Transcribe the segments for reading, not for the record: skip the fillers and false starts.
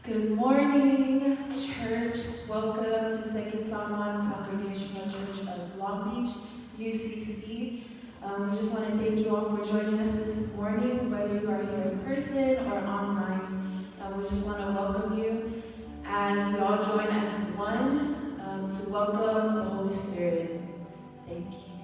Good morning, church. Welcome to Second San Juan Congregational Church of Long Beach, UCC. We just want to thank you all for joining us this morning, whether you are here in person or online. We just want to welcome you as we all join as one to welcome the Holy Spirit. Thank you.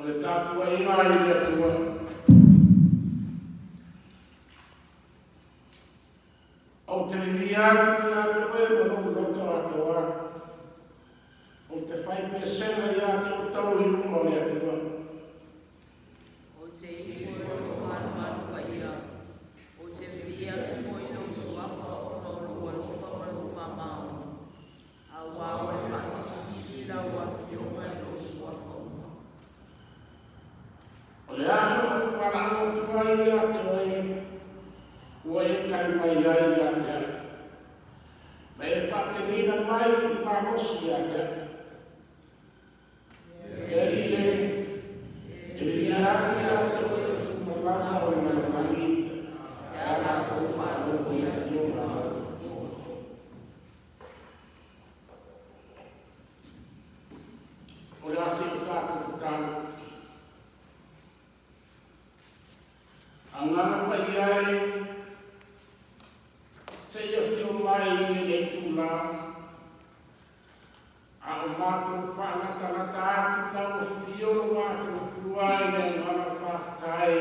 O le tapuaiga i le Atua. Ou te viia atu ia te oe ma lou loto atoa. Ou te fai pesega ia te outou i luma o le Atua. Ou te ifo i lou malumalu paia, ou te viia atu foi i lou suafa ona o lou alofa ma lou faamaoni, auā ua e faasilisili lau Afioga i lou suafa uma. O le aso na ou valaau atu ai ia te oe, ua e tali mai ai ia te au, ma e faateleina mai i malosi ia te au. E Alii e, e viia atu ia te oe le tumalama o le lalolagi, pe a latou faalogo i afioga a lau Afioga. O le a se o tatou tatalo. Agaga Paia e, se i afio mai i lenei itula, a o matou faalatalata atu lau afio lo matou Atua i le agaga faafetai.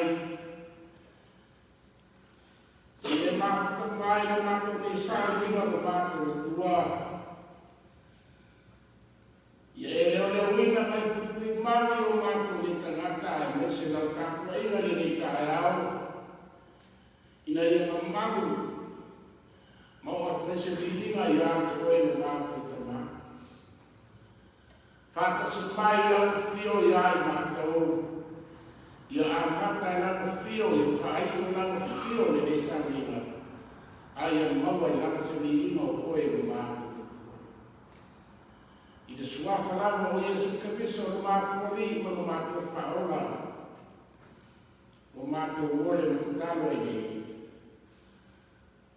Se i e mafuta mai le matou nei sauniga lo matou Atua. Ia e leoleoina ma e puipuimalu i o matou nei tagata aemaise lau tapuaiga i lenei taeao, ina ia mamalu ma oo atu ai se viiga ia te oe lo matou Tama. Faatasi mai lau afio ia i matou, ia amata e lau afio, ia faaiu e lau afio lenei sauniga, a ia maua ai lava se viiga o oe lo matou Atua. I le suafa lava o Iesu Keriso lo matou Alii ma lo matou Faaola, ua matou ole ma tatalo ai nei.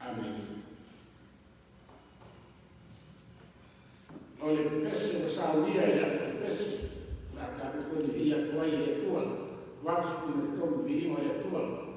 Amene. O le pese ua saunia e le aufaipese, o le a tatou toe vivii atu ai i le Atua, 83 Viiga o le Atua.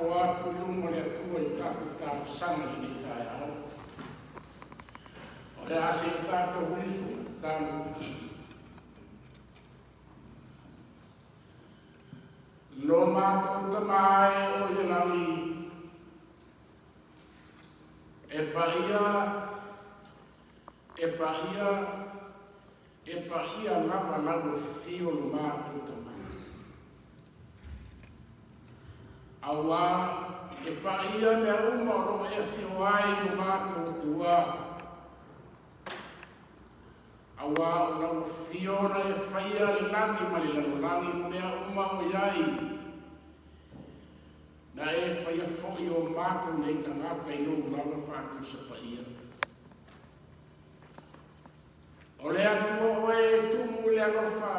tatou o atu i luma o le Atua i tatou talosaga i lenei taeao. O le a se o tatou ifo ma tatalo. Lo matou Tama e o i le lagi, e paia, e paia, e paia lava lau afio lo matou Tama. Auā e paia mea uma o lo o e afio ai lo matou Atua. Auā o lau afio na e faia le lagi ma le lalolagi ma mea uma o i ai. Na e faia foi o matou nei tagata i lou lava faatusa paia. O le Atua oe e tumu i le alofa,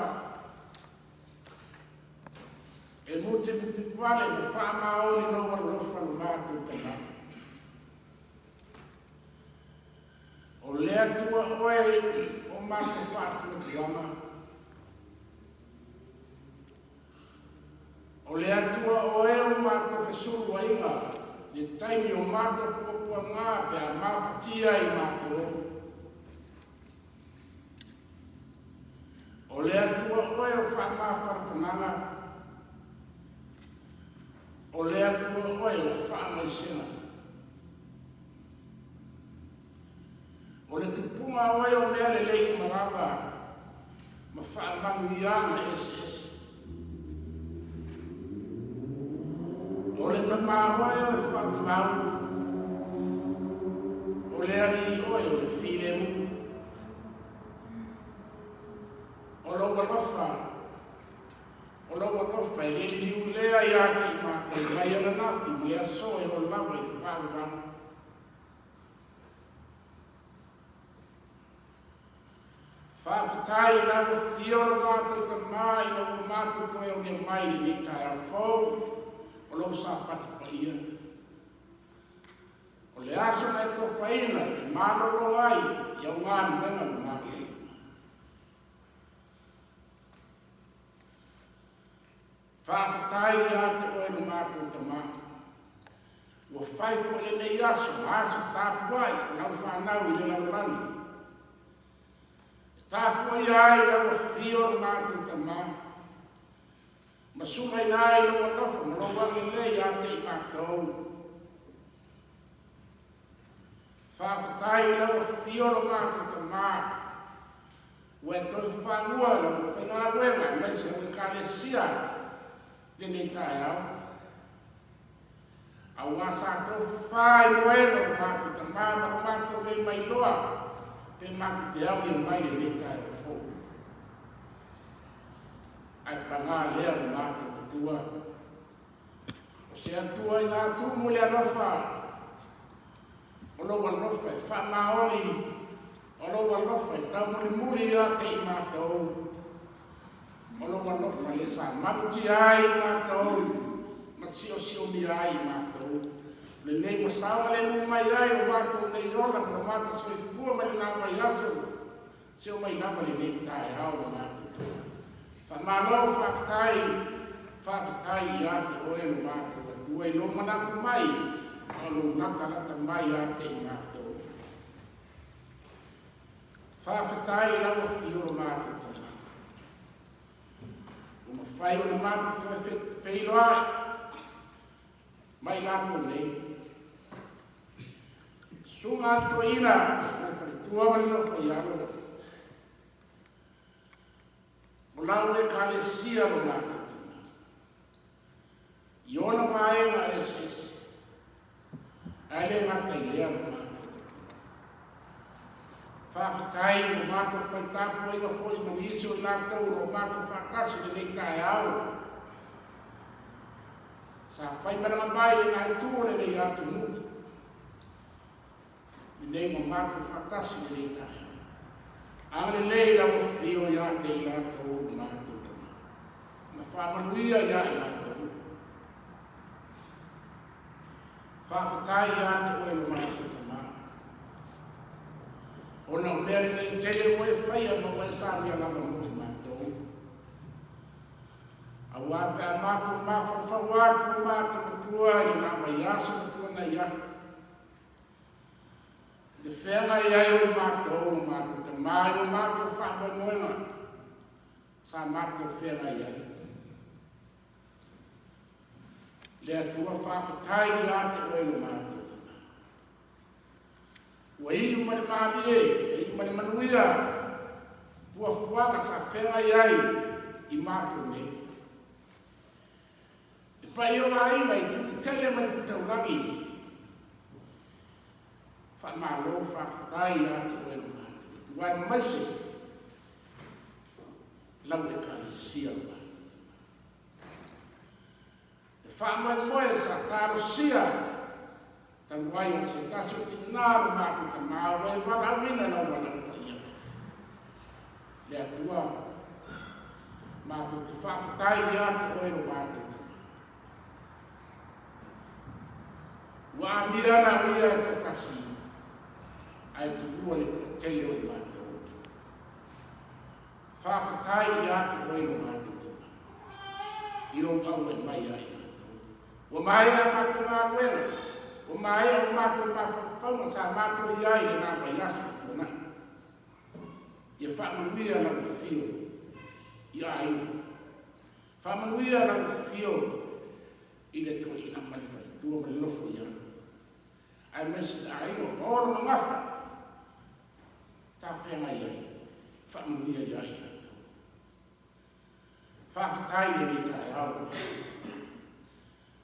e mutimutuvale ma faamaoni lou alofa lo matou tagata. O le Atua oe o matou faatuatuaga. O le Atua oe o matou fesuluaiga, le taimi o matou puapuaga pe a mafatia ai matou. O le Atua oe o faamafanafanaga, o le Atua oe o faamaisega. O le tupuga oe o mea lelei uma lava ma faamanuiaga eseese. O le Tama oe o e faavavau, o le Alii oe o le filemu. O lou alofa, o lou alofa e le liliu lea ia te i matou mai ananafi ma le aso e oo lava i le faavavau. Faafetai i lau afio lo matou Tama ina ua matou toe aulia mai i lenei taeao fou o lou Sapati paia. O le aso na e tofaina e te malolo ai i au galuega ma matou. Faafetai ia te oe lo matou Tama. Ua fai foi lenei aso ma aso tapuai o lau fanau i le lalolagi. E tapuaia ai lau afio lo matou Tama, ma sulaina ai lou alofa ma lou agalelei ia te i matou. Faafetai i lau afio lo matou Tama, Ua e toe fafanua lau aufaigaluega aemaise lau Ekalesia i lenei taeao. Auā sa tou fafā i moena o lo matou tama ma lo matou le mailoa pe matou te aulia mai i lenei taeao fou. Ae pagā lea lo matou Atua. O se Atua ina tumu i le alofa, o lou alofa e faamaoni, o lou alofa e taumulimuli ia te i matou, o lou alofa lea sa malutia ai i matou ma siosiomia ai i matou. Lenei ua saogalemu mai ai lo matou nei ola ma lo matou soifua mai lena vaiaso, se'o mai lava lenei taeao lo matou Tama. Faamalo, faafetai, faafetai ia te oe lo matou Atua i lou manatu mai ma o lou latalata mai ia te i matou. Faafetai i lau afio lo matou Tama. Ua mafai ona matou toe feiloai ma i latou nei. Susuga a le Toeaina ma le faletua ma le nofo i alo. O lau Ekalesia lo matou Tama. I ona vaega eseese. Ae le gata i lea lo matou Atua. Faafetai lo matou fai tapuaiga foi ma nisi o i latou o lo o matou faatasi i lenei taeao. Sa faimalaga mai lena itu o lenei atunuu, lenei ma matou faatasi lenei taeao. Agalelei lau afio ia te i latou ma matou tama, ma faamanuia ia i latou. Faafetai ia te oe lo matou tama, ona o mea lelei tele ua e faia ma ua e saunia lava mo i matou. Auā pe a mātou mafaufau atu o mātou matua i le la vaiaso na tuanai atu. I te feagai ai o i mātou lo mātou tamā i lo mātou faamoemoega sa mātou feagai ai. Le Atua faafetai ia te oe lo mātou tamā. Ua iu ma le malie, ua iu ma le manuia, fuafuaga sa feagai ai i matou nei. Le paia o aiga i tupu tele mai te taulagi, faamalo faafetai ia te oe lo matou Atua aemaise lau Ekalesia lo matou Tama. Le faamoemoe sa talosia talu ai o se tasi o tinā lo matou tamā ua e valaauina lau valaau paia. Le Atua, matou te faafetai ia te oe lo matou tamā. Ua amia na o ia e toatasi, ae tuua le toatele o i matou. Faafetai ia te oe lo matou tamā, i lou auai mai ia i matou. Ua maea a matou galuega, ua maea o matou mafaufauga sa matou i ai i lena vaiaso ua tuanai. Ia faamanuia lau afio i aiga. Faamanuia lau afio i le toeaina ma le faletua ma le nofo ia. Aemaise le aiga o Paolo ma Gafa, tafeagai ai, faamanuia ia i latou. Faafetai i lenei taeao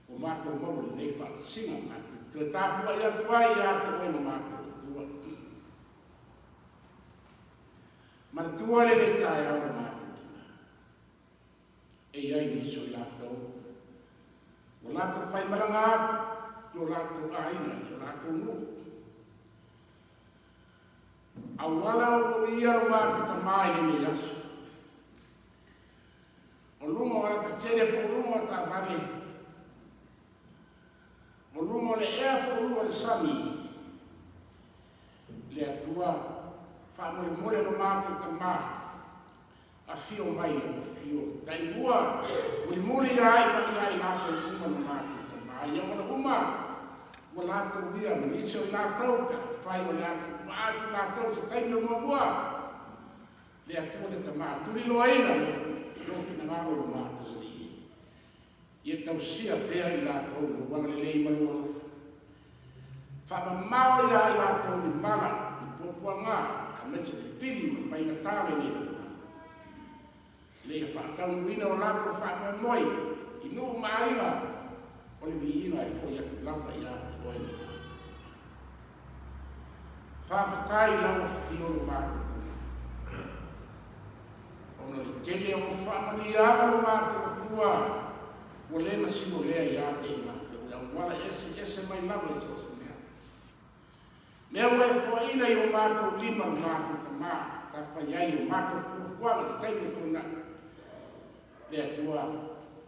ua matou maua lenei faatasiga matou te toe tapuai atu ai ia te oe ma matou Atua. Manatua lenei taeao ma matou Tina. E i ai nisi o i latou ua latou faimalaga atu i o latou aiga i o latou nuu. Auala o lou ia lo matou tamā i lenei aso. O luga o alatetele po o luga o taavale, o luga o le ea po o luga o le sami, le Atua faamolemole lo matou tamā, afio mai lau afio, taimua, mulimuli ia ai ma ia i latou uma lo matou tamā, ia ua uma ua latou ia ma nisi o i latou pe afai o le a tuupaa atu latou se taimi o muamua, le Atua le Tamā, tuliloaina lou finagalo lo matou Alii. Ia tausia pea i latou lou agalelei ma lou alofa. Faamamao ia i latou ni mala, ni puapuaga, aemaise le fili ma faigatā o lenei lalolagi, ina ia faataunuuina o latou faamoemoe i nuu ma aiga o le viiga e foi atu lava ia te oe lo matou Tama. Faafetai i lau afifio lo matou Tama, ona o le tele o faamanuiaga lo matou Atua ua le masino lea ia te i matou e auala eseese mai lava i so o se mea. Mea ua e foaina i o matou lima lo matou Tama, ta fai ai o matou fuafuaga i se taimi o tuanai. Le Atua,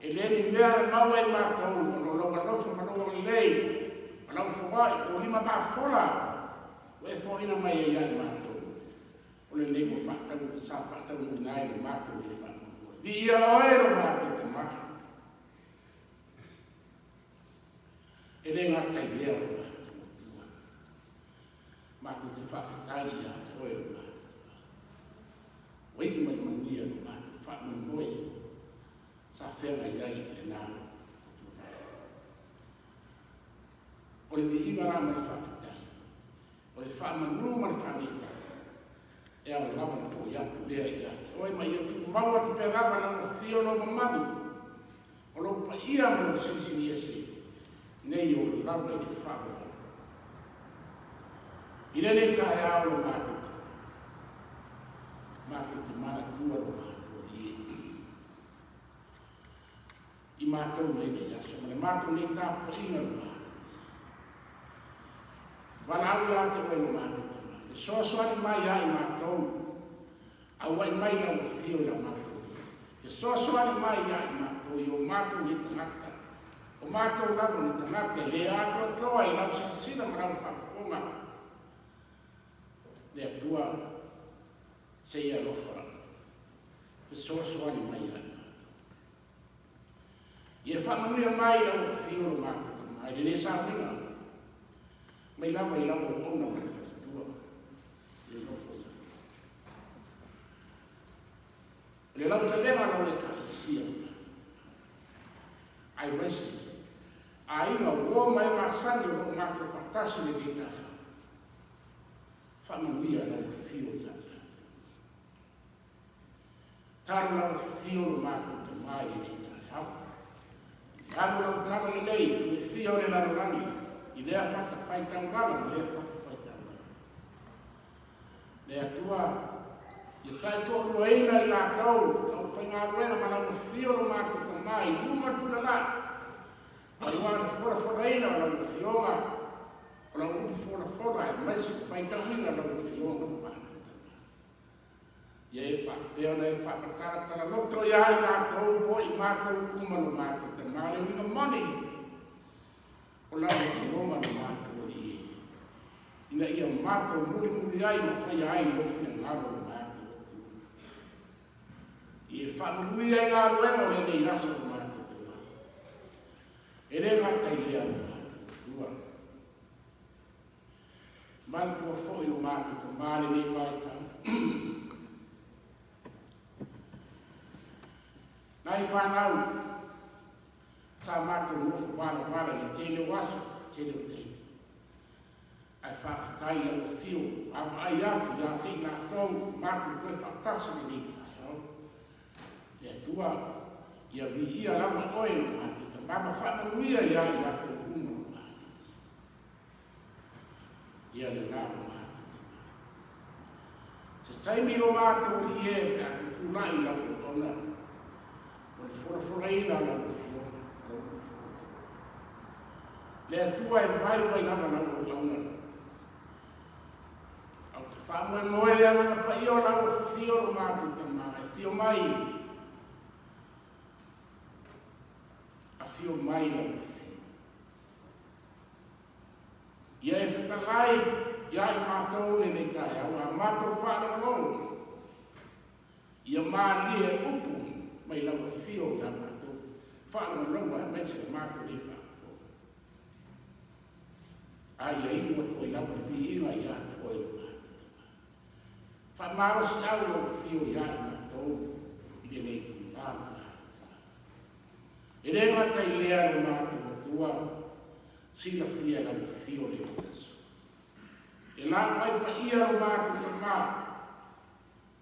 e le ni mea na maua e matou ona o lou alofa ma lou agalelei, ma lau foai, o lima mafola ua e foaina mai ai ia i matou, o lenei ua faatau, sa faataunuuina ai lo matou nei faamoemoe. Viia oe lo matou Tama. E le gata i lea lo matou Atua, matou te faafetai ia te oe lo matou Tama. Ua iu mai manuia lo matou faamoemoe sa feagai ai i lena tuanai. O le viiga la ma le faafetai, o le faamanu ma le faanita, e ao lava na foi atu lea ia te oe ma ia tumau atu pea lava lau afio lou mamalu, o lou paia ma lou silisili ese, nei o lava i le faavavau. I lenei taeao lo matou te, matou te manatua lo matou alii i matou lenei aso ma le matou nei tapuaiga lo matou alii. Valaau ia te oe lo matou tama, fesoasoani mai ia i matou, auai mai lau afio i la matou alii. Fesoasoani mai ia i matou i o matou nei tagata, O matou lava o ni tagata e le atoatoa i lau silasila ma lau faafofoga. Le Atua, se i alofa, fesoasoani mai ia i matou. Ia faamanuia mai lau afio lo matou tama i lenei sauniga, mai lava i lau auauna ma le faletua i le nofo ia. O le lautelega o lau Ekalesia lo matou tama, aemaise aiga uo ma e masani o lo o matou faatasi i lenei taeao. Faamanuia lau afio ia i latou. Talo lau afio lo matou tama i lenei taeao. E alu lau tala lelei i tulefia o le lalolagi i lea fatafaitaulaga ma lea fatafaitaulaga. Le Atua, ia taitoaluaina i latou lau faigaluega ma lau afio lo matou tama i luma tulalai, aua le folafolaina o lau afioga, o lau upu folafola aemaise le faitauina o lau afioga lo matou tama. Ia e faapea ona e faamatalatala loto ia i latou po i matou uma lo matou tama le uiga moni o lau afioga lo matou alii e, ina ia matou mulimuli ai ma faia ai lou finagalo lo matou Atua. Ia e faamanuia i galuega o lenei aso lo matou tama. E le gata i lea lo matou Atua. Manatua foi lo matou tama lenei vaitau. Nai fanau, sa matou nofo valavala i le tele o aso, tele o taimi. Ae faafetai i lau afio, vaavaai atu ia te i latou, matou toe faatasi lenei taeao. Le Atua, ia viia lava oe lo matou tama ma faamanuia ia i latou uma lo matou. Ia lena lo matou tama. Se taimi lo matou alii e pe a tutulai i lau auauna, o le folafolaina o lau afioga, o lau upu folafola. Le Atua e vaivai lava lau auauna. Ou te faamoemoe le Agaga Paia o lau afio lo matou tama e afio mai, afio mai lau afio. Ia e fetalai ia i matou lenei taeao a matou faalogologo, ia malie upu mai lau afio ia matou faalogologo aemaise le matou nei faafofoga. A ia iu atu ai lava le viiga ia te oe lo matou Tama. Faamalosiau lau afio ia i matou i lenei itula lo matou Tama. E le gata i lea lo matou Atua, silafia lau afio lenei aso. E lau ai paia lo matou Tama,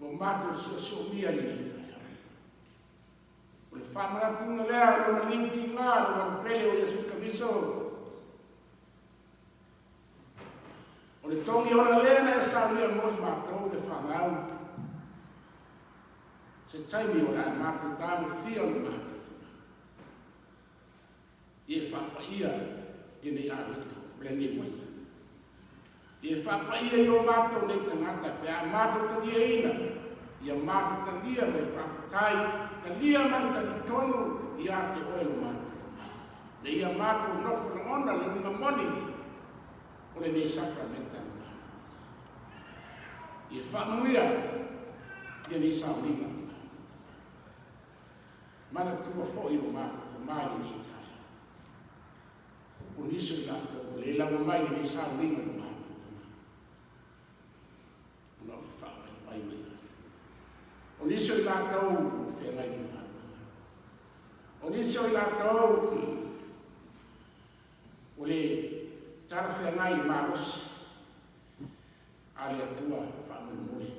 ua matou siosiomia lenei taeao. O le faamanatuga lea o le maliu tiga le ualupele o Iesu Keriso, o le togi ola lea na e saunia mo i matou le fanau, se taimi o le a matou tagofia o le matou tama. Ia e faapaia lenei aleto ma lenei uaina. Ia e faapaia i o matou nei tagata pe a matou taliaina, ia matou talia mai faafetai, talia mai talitonu ia te oe lo matou tama. Le ia matou nofo lagona le uiga moni o lenei sakramenta lo matou. Ia faamanuia lenei sauniga lo matou tama. Manatua foi lo matou tama i lenei taeao. O nisi o i latou ua le laua mai lenei sauniga lo matou tama, ona o le faavaivai mai latou. O nisi o i latou ua feagai ma galuega. O nisi o i latou ua le talafeagai i le malosi a le Atua faamolemole.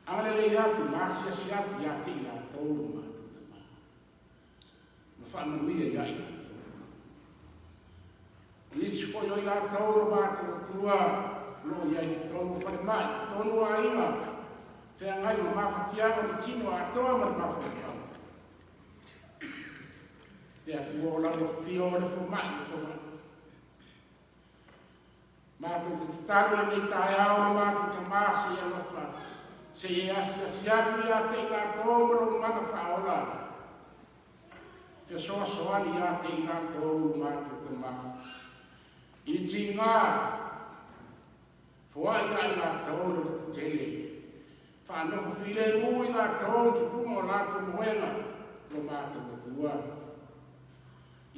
Agalelei atu ma asiasi atu ia te i latou lo matou Tama, ma faamanuia ia i latou. O nisi foi o i latou lo matou Atua o lo o i ai i totonu o falemai, totonu o aiga, feagai ma mafatiaga o le tino atoa ma le mafaufau. Le Atua o lau afio o le fomai, o fomai. Matou te tatalo lenei taeao lo matou Tama se i alofa, se i e asiasi atu ia te i latou ma lou mana faaola. Fesoasoani ia te i latou lo matou Tama. I le tiga, foai ia i latou le lototele. Faanofo filemu i latou i luga o latou moega lo matou Atua.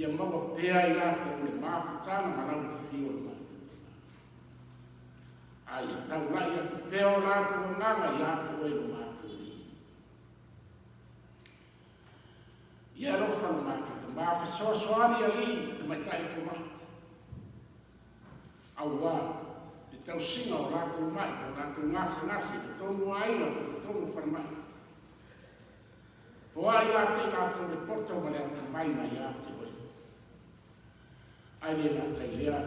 Ia maua pea i latou le mafutaga ma lau afio o le matou Tama. A ia taulai atu pea o latou agaga ia te oe lo matou Alii. Ia alofa lo matou Tama, fesoasoani alii ma tamaitai fomai, auā le tausiga o latou mai po o latou gasegase i totonu o aiga po o totonu o falemai. Foai ia te i latou le poto ma le atamai mai ia te oe. Ae le gata i lea,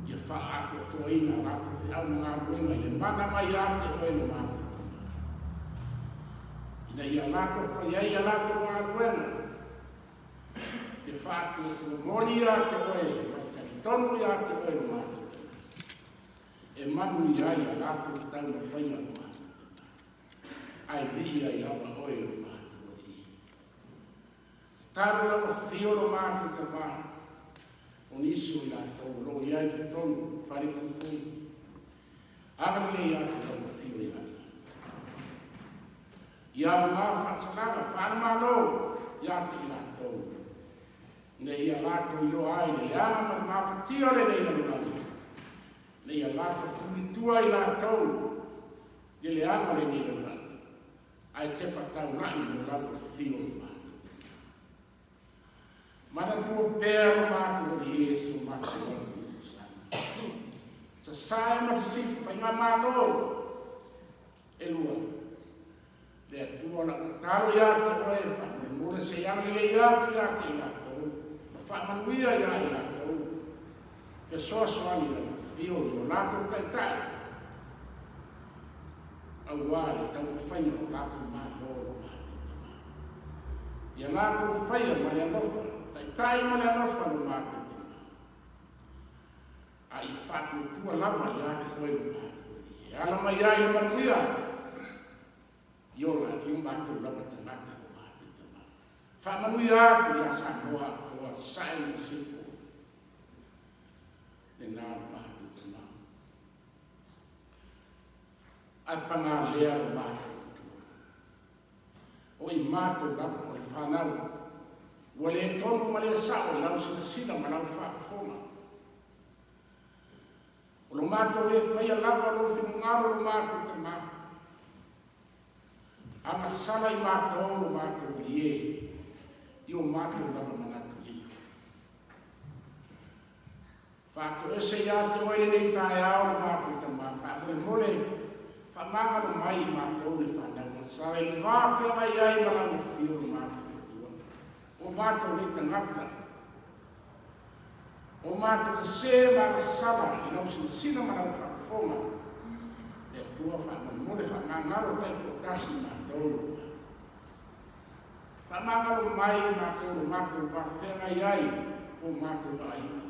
ia faaatoatoaina a latou feau ma galuega i le mana mai ia te oe lo matou Tama, ina ia latou fai ai a latou galuega, le faatuatua moni ia te oe ma le talitonu ia te oe lo matou Tama, e manuia ai a latou taumafaiga lo matou Tama, ae viia ai lava oe lo matou Alii. Tatalo lau afio lo matou Tama, o nisi o i latou o lo o i ai i totonu o le falepuipui. Agalelei atu lau afio ia i latou. Ia aoga faasalaga faale-Malo ia te i latou, ina ia latou iloa ai le leaga ma le mafatia o lenei lalolagi, ina ia latou fulitua i latou le leaga o lenei lalolagi, ae tepa taulai mo lau afio lo matou Tama. Manatua pea lo matou Alii Iesu o matou atunuu o Samoa. Sasae ma sisifo faigamalo e lua. Le Atua o lau tatalo ia te oe, faamolemole se i agalelei atu ia te i latou, ma faamanuia ia i latou, fesoasoani lau afio i o latou taitai, Auā le taumafaiga o latou Malo lo matou Tama. Ia latou faia ma le alofa, taitai ma le alofa lo matou Tama. A ia faatuatua lava ia te oe lo matou Alii, e ala mai ai le manuia i o i o matou lava tagata lo matou Tama. Faamanuia atu ia Samoa atoa, sae ma sisifo, lena lo matou Tama. Ae paga lea lo matou Atua. O i matou lava o le fanau, ua le tonu ma le sao i lau silasila ma lau faafofoga. O lo matou le faia lava lou finagalo lo matou Tama. Agasala i matou lo matou Alii e, i o matou lava manatu lilo. Faatoese ia te oe lenei taeao lo matou Tama, faamolemole, faamagalo mai i matou le fanau Agasala i le va feagai ai ma lau afio lo matou Atua. O matou nei tagata, o matou sese ma agasala i lau silasila ma lau faafofoga, le Atua faamolemole faamagalo taitoatasi i matou lo matou Tama. Faamagalo mai i matou lo matou va feagai ai o matou aiga.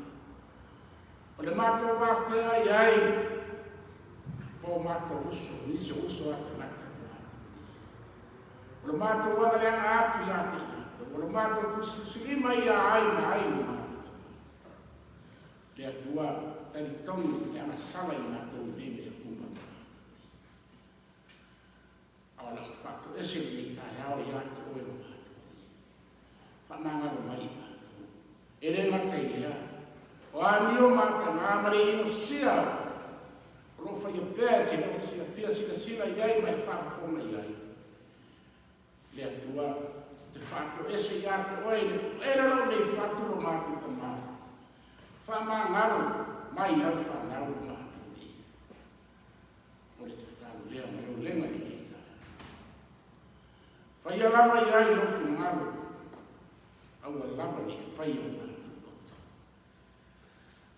O le matou va feagai ai o matou uso, nisi o uso a tagata o matou ia. O le matou agaleaga atu ia te i latou, o le matou tusitusilima ia ai ma ai o matou tama. Le Atua talitonu le agasala i matou i nei mea uma o matou ia. A o lau faatoese lenei taeao ia te oe lo matou Alii. Faamagalo mai i matou. E le gata i lea, o amio mataga ma le inosia o lo o faia pea e te le o silafia silasila i ai ma e faafofoga i ai. Le Atua, te faatoese ia te oe i le toele o lau nei fatu lo matou Tama. Faamagalo mai lau fanau lo matou Alii. O le tatalo lea ma le ulega i lenei taeao. Faia lava i ai lou finagalo, aua lava ne i faia o matou loto.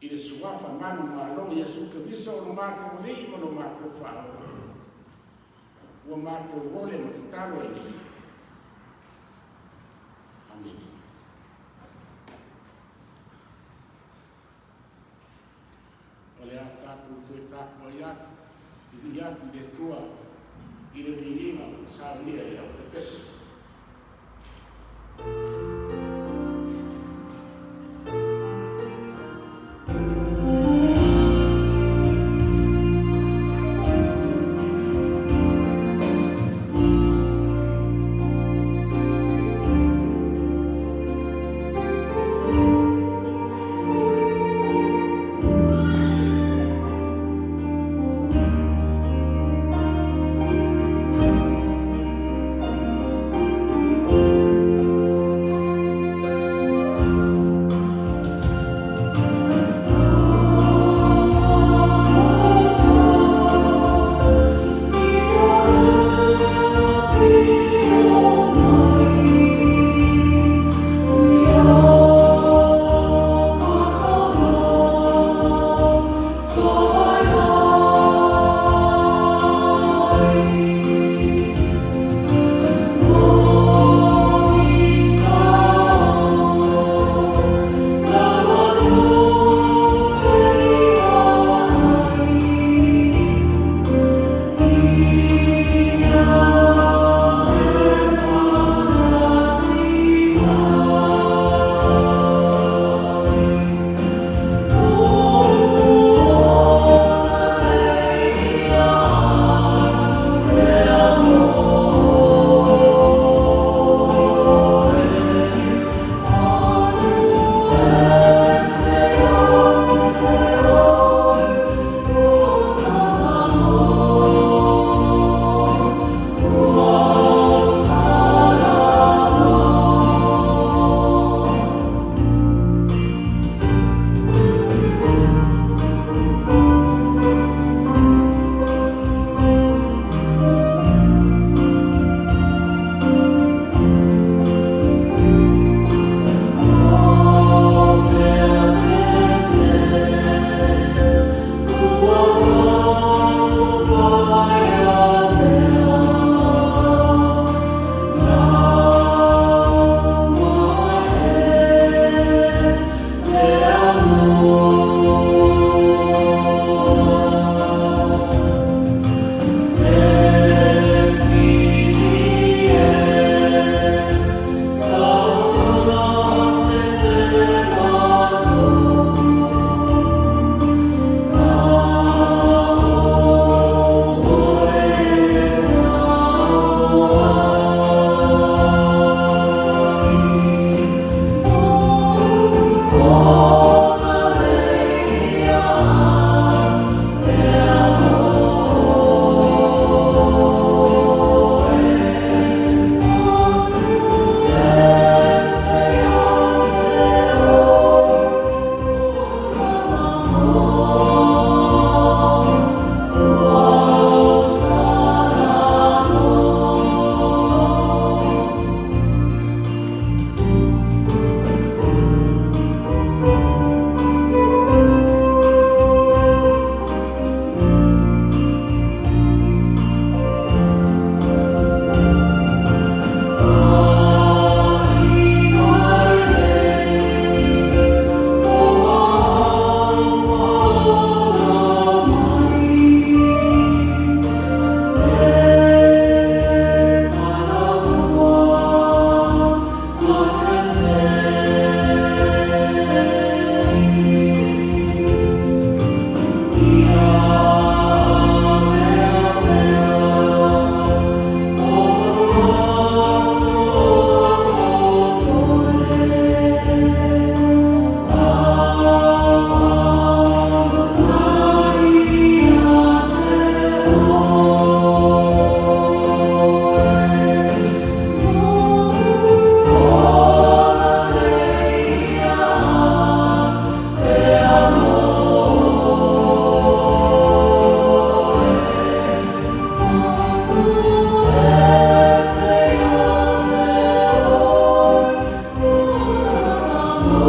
I le suafa manumalo o Iesu Keriso o lo matou Alii ma lo matou Faaola, ua matou ole ma tatalo ai nei. Amene. O le a tatou toe tapuai atu, vivii atu i le Atua i le viiga ua saunia e le aufaipese.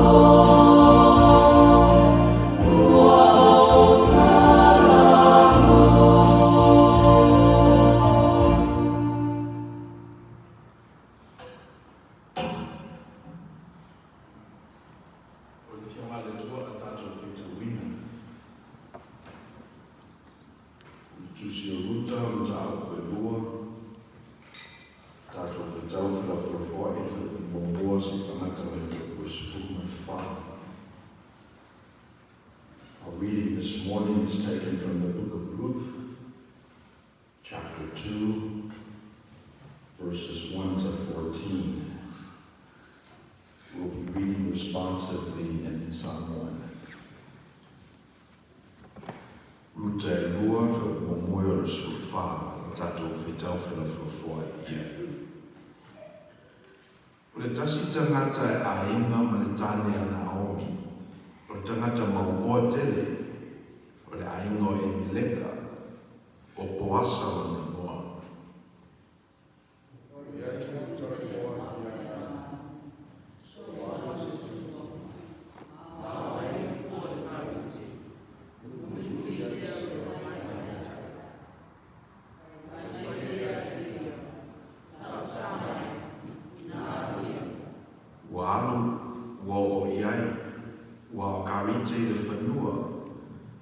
O le Afioga a le Atua a tatou faitauina. O le Tusi o Ruta o mataupu e lua, tatou faitau felafolafoai i le fuaiupu muamua seia fagata mai le fuaiupu 14. Our reading this morning is taken from the book of Ruth, chapter 2, verses 1 to 14. We'll be reading responsively and in Samoan. Ruta e lua, fuaiupu muamua e oo i le 14, la tatou faitau felafolafoai i ai. O le tasi tagata e aiga ma le tane a Naomi, o le tagata mauoa tele, o le aiga o Elimeleka, o Poasa lona igoa. Ua alu, ua oo i ai, ua aokarite i le fanua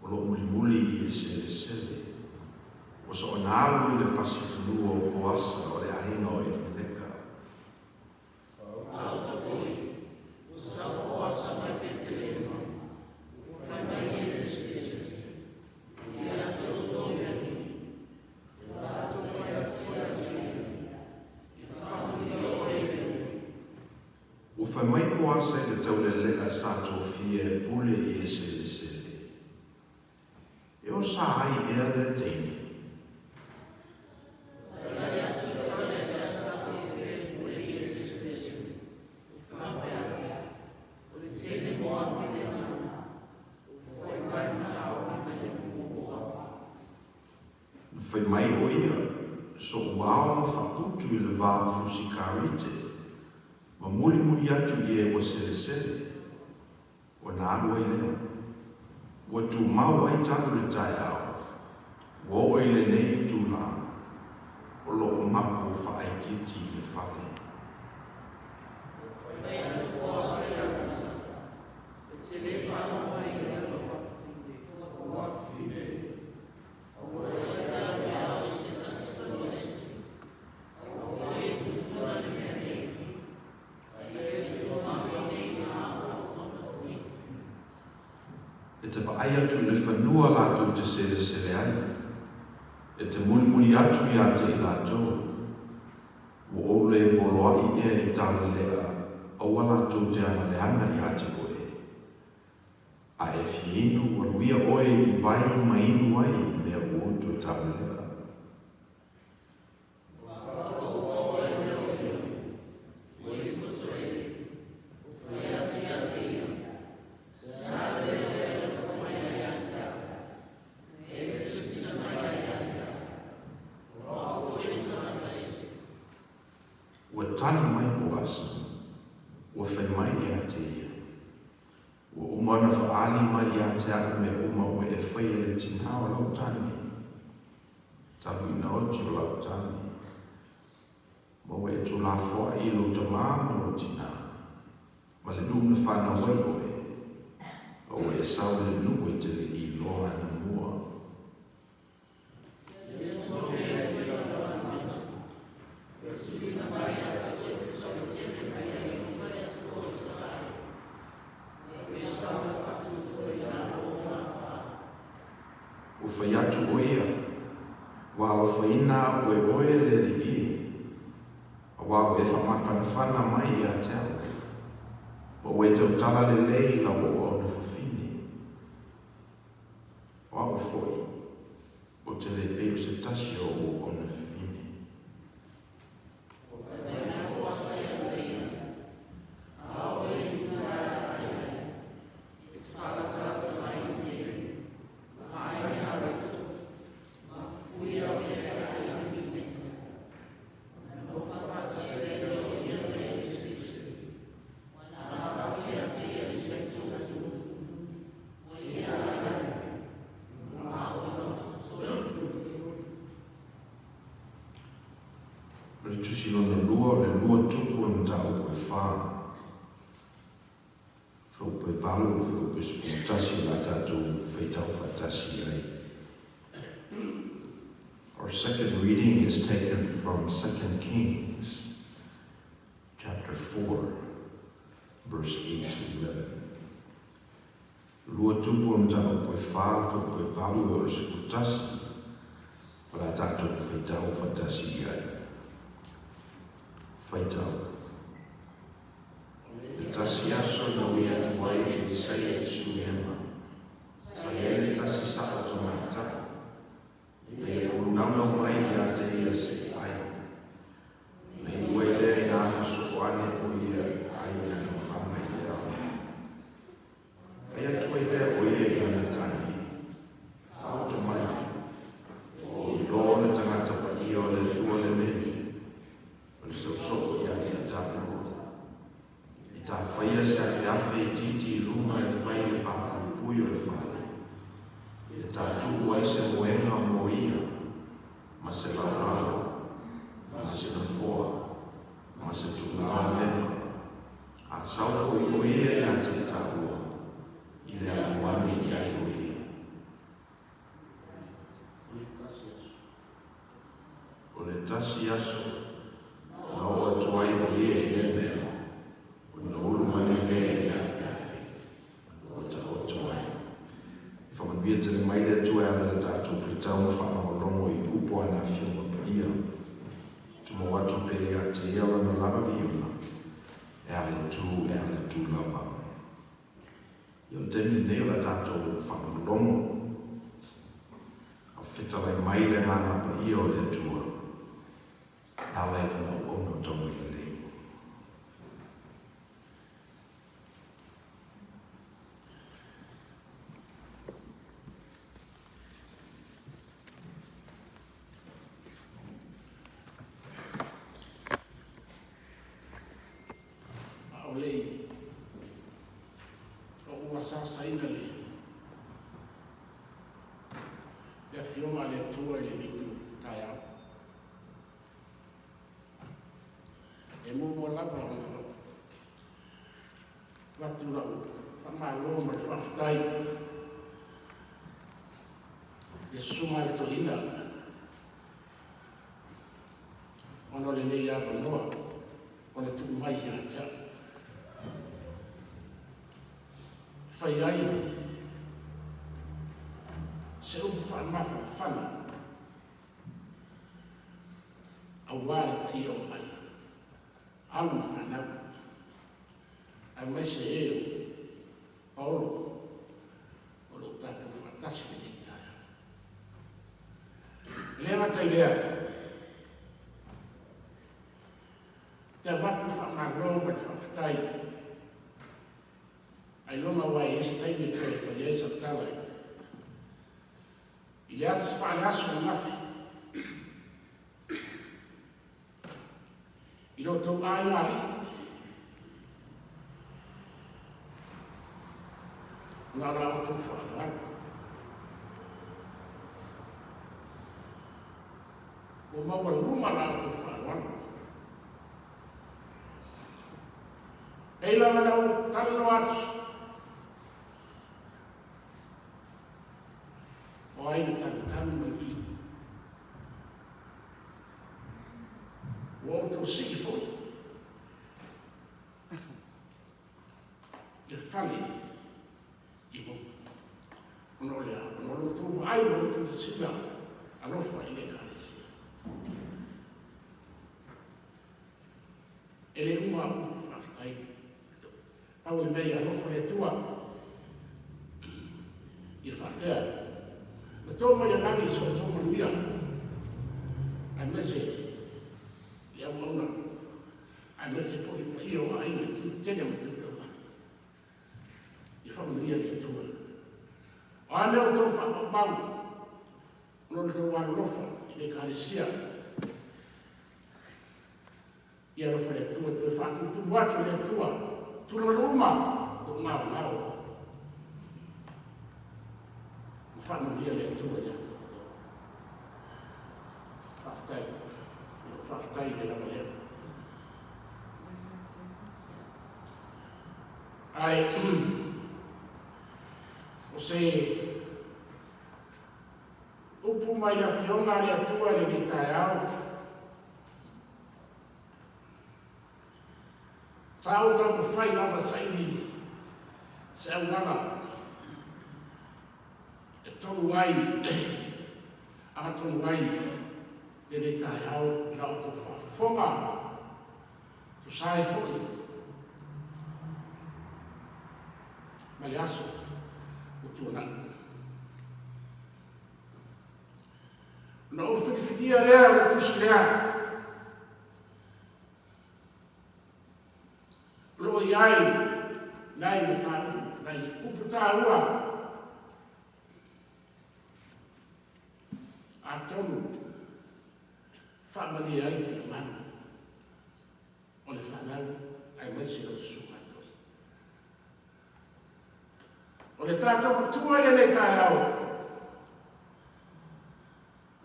o lo o mulimuli i e selesele. Ua soona alu i le fasi fanua o Poasa o le aiga o Elimeleka. Ua fai mai Poasa i le taulelea sa tofia e pule i e selesele. E o sa ai ea lea teine? Na fai mai ʻo ia, Soʻu ao na faaputu i le va o fusi karite, ma mulimuli atu i e ua selesele, ona alu ai lea. Ua tumau ai talu le taeao, ua oo i lenei itulā, o lo o mapu faaitiiti i le fale. E te vaai atu i le fanua latou te selesele ai, e te mulimuli atu ia te i latou. Ua ou le poloaʻi ea i taulelea aua latou te agaleaga ia te oe. A e fia inu, aluia oe i vai ma inu ai i mea ua ou toe taulelea. Ua tali mai Poasa, ua fai mai ia te ia, Ua uma ona faaali mai ia te a'u mea uma ua e faia i le tinā o lau tane, talu ina oti o lau tane, ma ua e tulafoaʻi i lou tamā ma lou tinā, ma le nuu na fanau ai oe, a ua e sau i le nuu e te le i iloa anamua. Ua fai atu ʻo ia, Ua alofaina aʻu e ʻoe le Alii e, auā ua e faamafanafana mai iā te a'u, ma ua e tautala lelei i lau auauna fafine. O aʻu foi, ou te le pei o se tasi o ou auauna fafine. le Tusi lona lua o le lua Tupu o le mataupu e fa. Fuaiupu e 8 i le fuaiupu e 11 o le a tatou faitau faatasi ai. Our second reading is taken from 2 Kings chapter 4 verse 8 to 11. Lua Tupu o le mataupu e fa, le fuaiupu e 8 e oo i le 11 o le a tatou faitau faatasi i ai. Faitau. Le tasi aso na ui atu ai e Isaia i Sunema, sa i ai le tasi sa'o tamaitai, na ia pulunaunau mai ia te ia se i ai. Ona iu ai lea ina afa soo ane o ia e ai ana malama i le ao. Fai atu ai lea o ia i lana tane, Faaoto mai, ua ou iloa o le tagata paia o le Atua lenei, o le soosoo ia te taua. I tā faia se afeafe itiiti i luga e fai le pāpuipui o le fale, e tā tuu ai se moega mo ia, ma se laolao, ma se nofoa, ma se tugala pepa, a sau foi o ia ia te taua, i le alu ane i ai o ia. O le tasi aso, na oo atu ai o ia i lea mea, ona ulu ane lea i le afeafe, ua taoto ai. E faamanuia tele mai le Atua e ala i le tatou faitau ma faalogologo i upu a ana Afioga Paia. Tumau atu pea ia te ia lona lava viiga, e ala i tu, e ala i tu lava. Ia o le taimi lenei o le a tatou faalogologo, a fetalai mai le Agaga Paia o le Atua e ala i Lana auauna o taumai lelei. ʻAʻole i oʻu asaasaina le le Afioga a le Atua i lenei taeao. E muamua lava ona avatu lau faamalo ma le faafetai i le Susuga i le Toeaina ona o lenei avanoa o le tuu mai ia te au. E fai ai se upu faamafanafana aua le paia o aiga, alo ma fanau, aemaise e o Paolo o lo o tatou faatasi lenei taeao. E le gata i lea, te avatu le faamalo ma le faafetai ailoga aua e i ai se taimi e toe fai ai sau tala i le aso faale-aso ananafi i lo outou aiga alii na o la outou faaaloalo. Ua maualuga la outou faaaloalo. Nei lava na ou talanoa atu, o ai na tanutanu mai i. Ua outou sii foi le fale i mauga. Ona o le a? Ona o lo outou vaai ma lo outou tasina alofa i le Ekalesia. E le uma au upu faafetai. Pau o le mea ia alofa le Atua. Ia faapea. Na to mai le lagi so outou manuia. Aemaise le auauna. Aemaise foi le paia o aiga i tu tetele ma tu taulaga. Ia faamanuia le Atua. O a mea outou faapaupau, ona o le tou alolofa i le Ekalesia, Ia alofa le Atua, toe faatutumu atu e le Atua tulaga uma lou gaogao ma faamanuia le Atua ia te outou. Faafetai. Lou faafetai le lava lea. se upu mai le Afioga a le Atua i lenei taeao. Sa ou taumafai lava saili se auala e tonu ai, agatonu ai lenei taeao i la outou faafofoga, tusa ai foi ma le aso ua tuanai. Ona ou filifilia lea o le tusi lea, o lo o i ai nai mataupu, nai upu taua, atonu faamalie ai finagalo o le fanau aemaise lau susuga i le O le tatou matua i lenei taeao,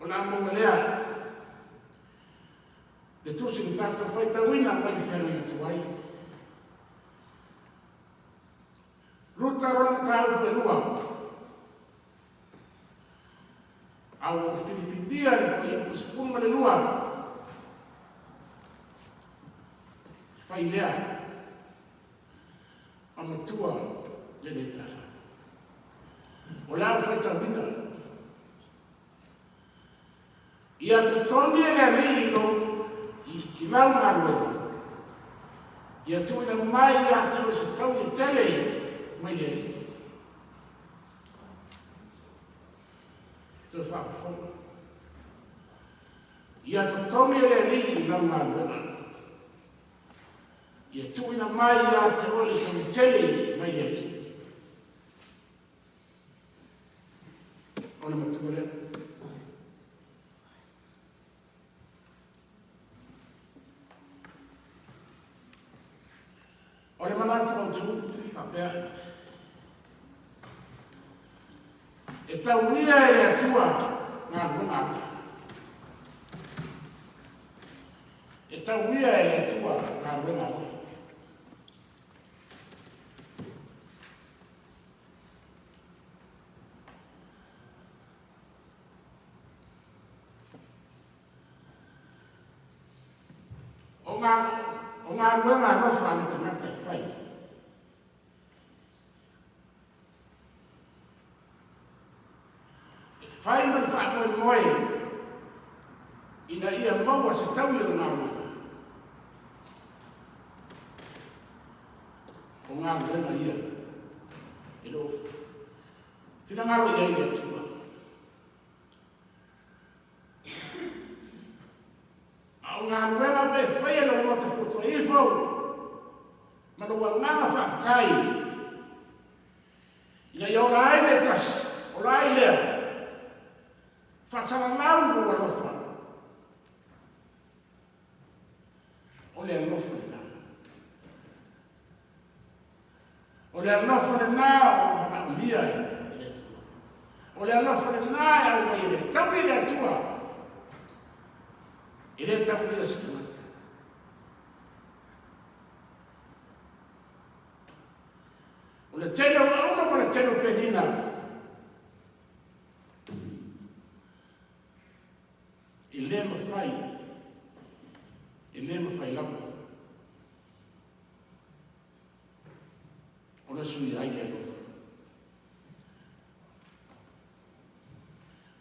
o le a maua lea le tusi na tatou faitauina mai le feagaiga tuai. Ruta lona mataupu e lua, a ua ou filifilia le fuaiupu 12, fai lea ma matua lenei taeao. O le a ou faitauina. Ia totogi e le Alii i lou, i, i lau galuega. Ia tuuina mai ia te oe se taui e tele mai le Alii. Toe faafofoga. Ia totogi e le Alii i lau galuega. Ia tuuina mai ia te oe se taui tele mai le Alii. O le matua lea. O le manatu autu, faapea, e tauia e le Atua galuega alofa. E tauia e le Atua galuega alofa. O ngā, o galuega alofa a le tagata e fai. E fai ma le faamoemoe ina ia maua se taui o le galuega. O galuega ia e le o finagalo i ai le Atua. A o galuega pe faia lou loto fuatua ifo ma lou agaga faafetai ina ia ola ai le tasi, ola ai lea, faasalalau lou alofa. O le alofa lena. O le alofa lena o lo o manaomia e le Atua. O le alofa lena e aumai e le taui e le Atua. E le tauia se tagata. O le tele o aula ma le tele o penina. E le mafai, e le mafai lava ona suia ai le alofa.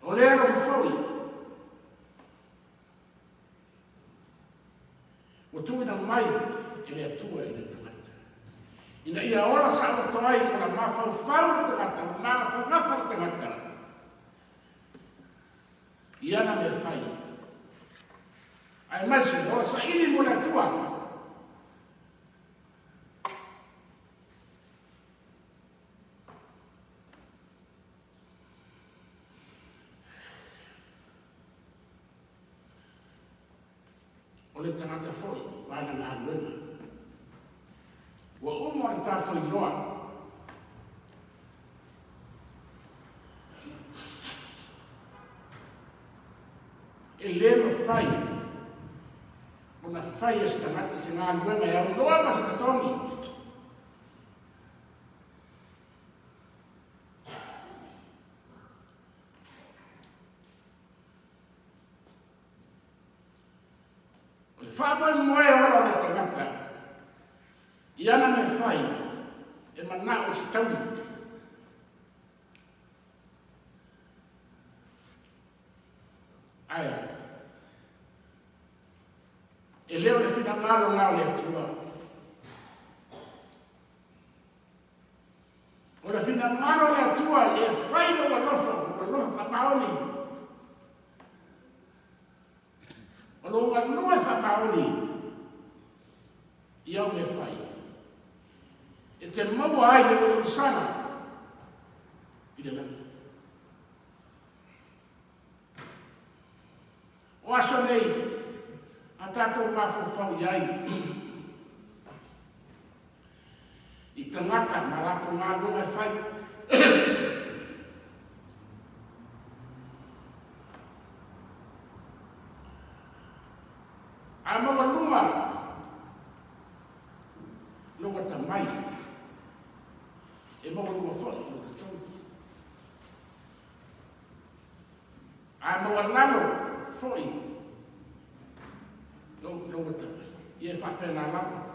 O le alofa foi, ua tuuina mai e le Atua i le tagata, ina ia ola saoloto ai ona mafaufau le tagata, ua magafagafa le tagata i ana mea fai. Aemaise ola saili mo le Atua. O le tagata foi ma ana galuega. Ua uma ona tatou iloa e le mafai ona fai e se tagata se galuega e aunoa ma se totogi. Faamoemoe ola o le tagata i ana mea fai e manao i se tauli. Ae e le o le finagalo la o le Atua. O le finagalo o le Atua ia e fai lou alofa, lou alofa faamaoni. O lou galue faamaoni i au mea fai. E te maua ai le uliulisaga i le lagi. O aso nei, a tatou mafaufau i ai i tagata ma latou galuega e fai. A maualuga lou atamai, e maualuga foi lou totogi. A maualalo foi lou atamai, ia e faapena lava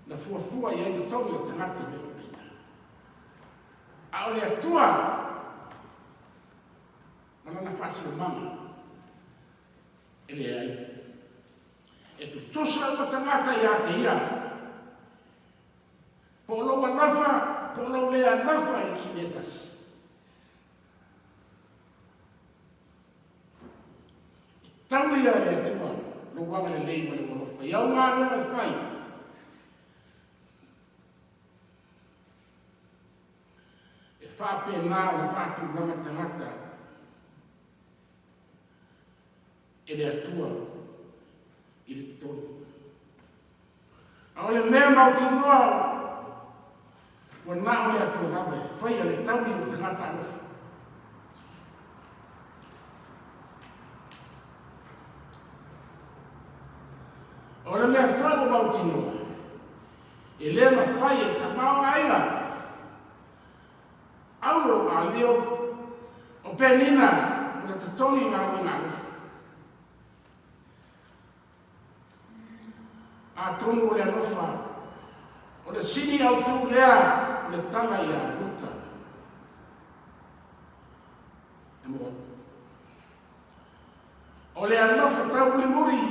na fuafua i ai totogi o tagata i mea faapena. A o le Atua ma lana faasinomaga e leai. E tutusa uma tagata ia te ia. Po o lou alofa, po o lou le alofa i le tasi. E tauli ia le Atua lou agalelei ma lou alofa i au galuega e fai. E faapena ona faatulaga tagata e le Atua i le totonu. A o le mea mautinoa ua na o le Atua lava e faia le taui o le tagata alofa. O le mea foi ua mautinoa, e le mafai e le tamaoaiga auro a leo o Penina ona totogi galuega alofa. Atonu o le alofa, o le sini autu lea o le tala iā Ruta e Moapi. O le alofa taumulimuli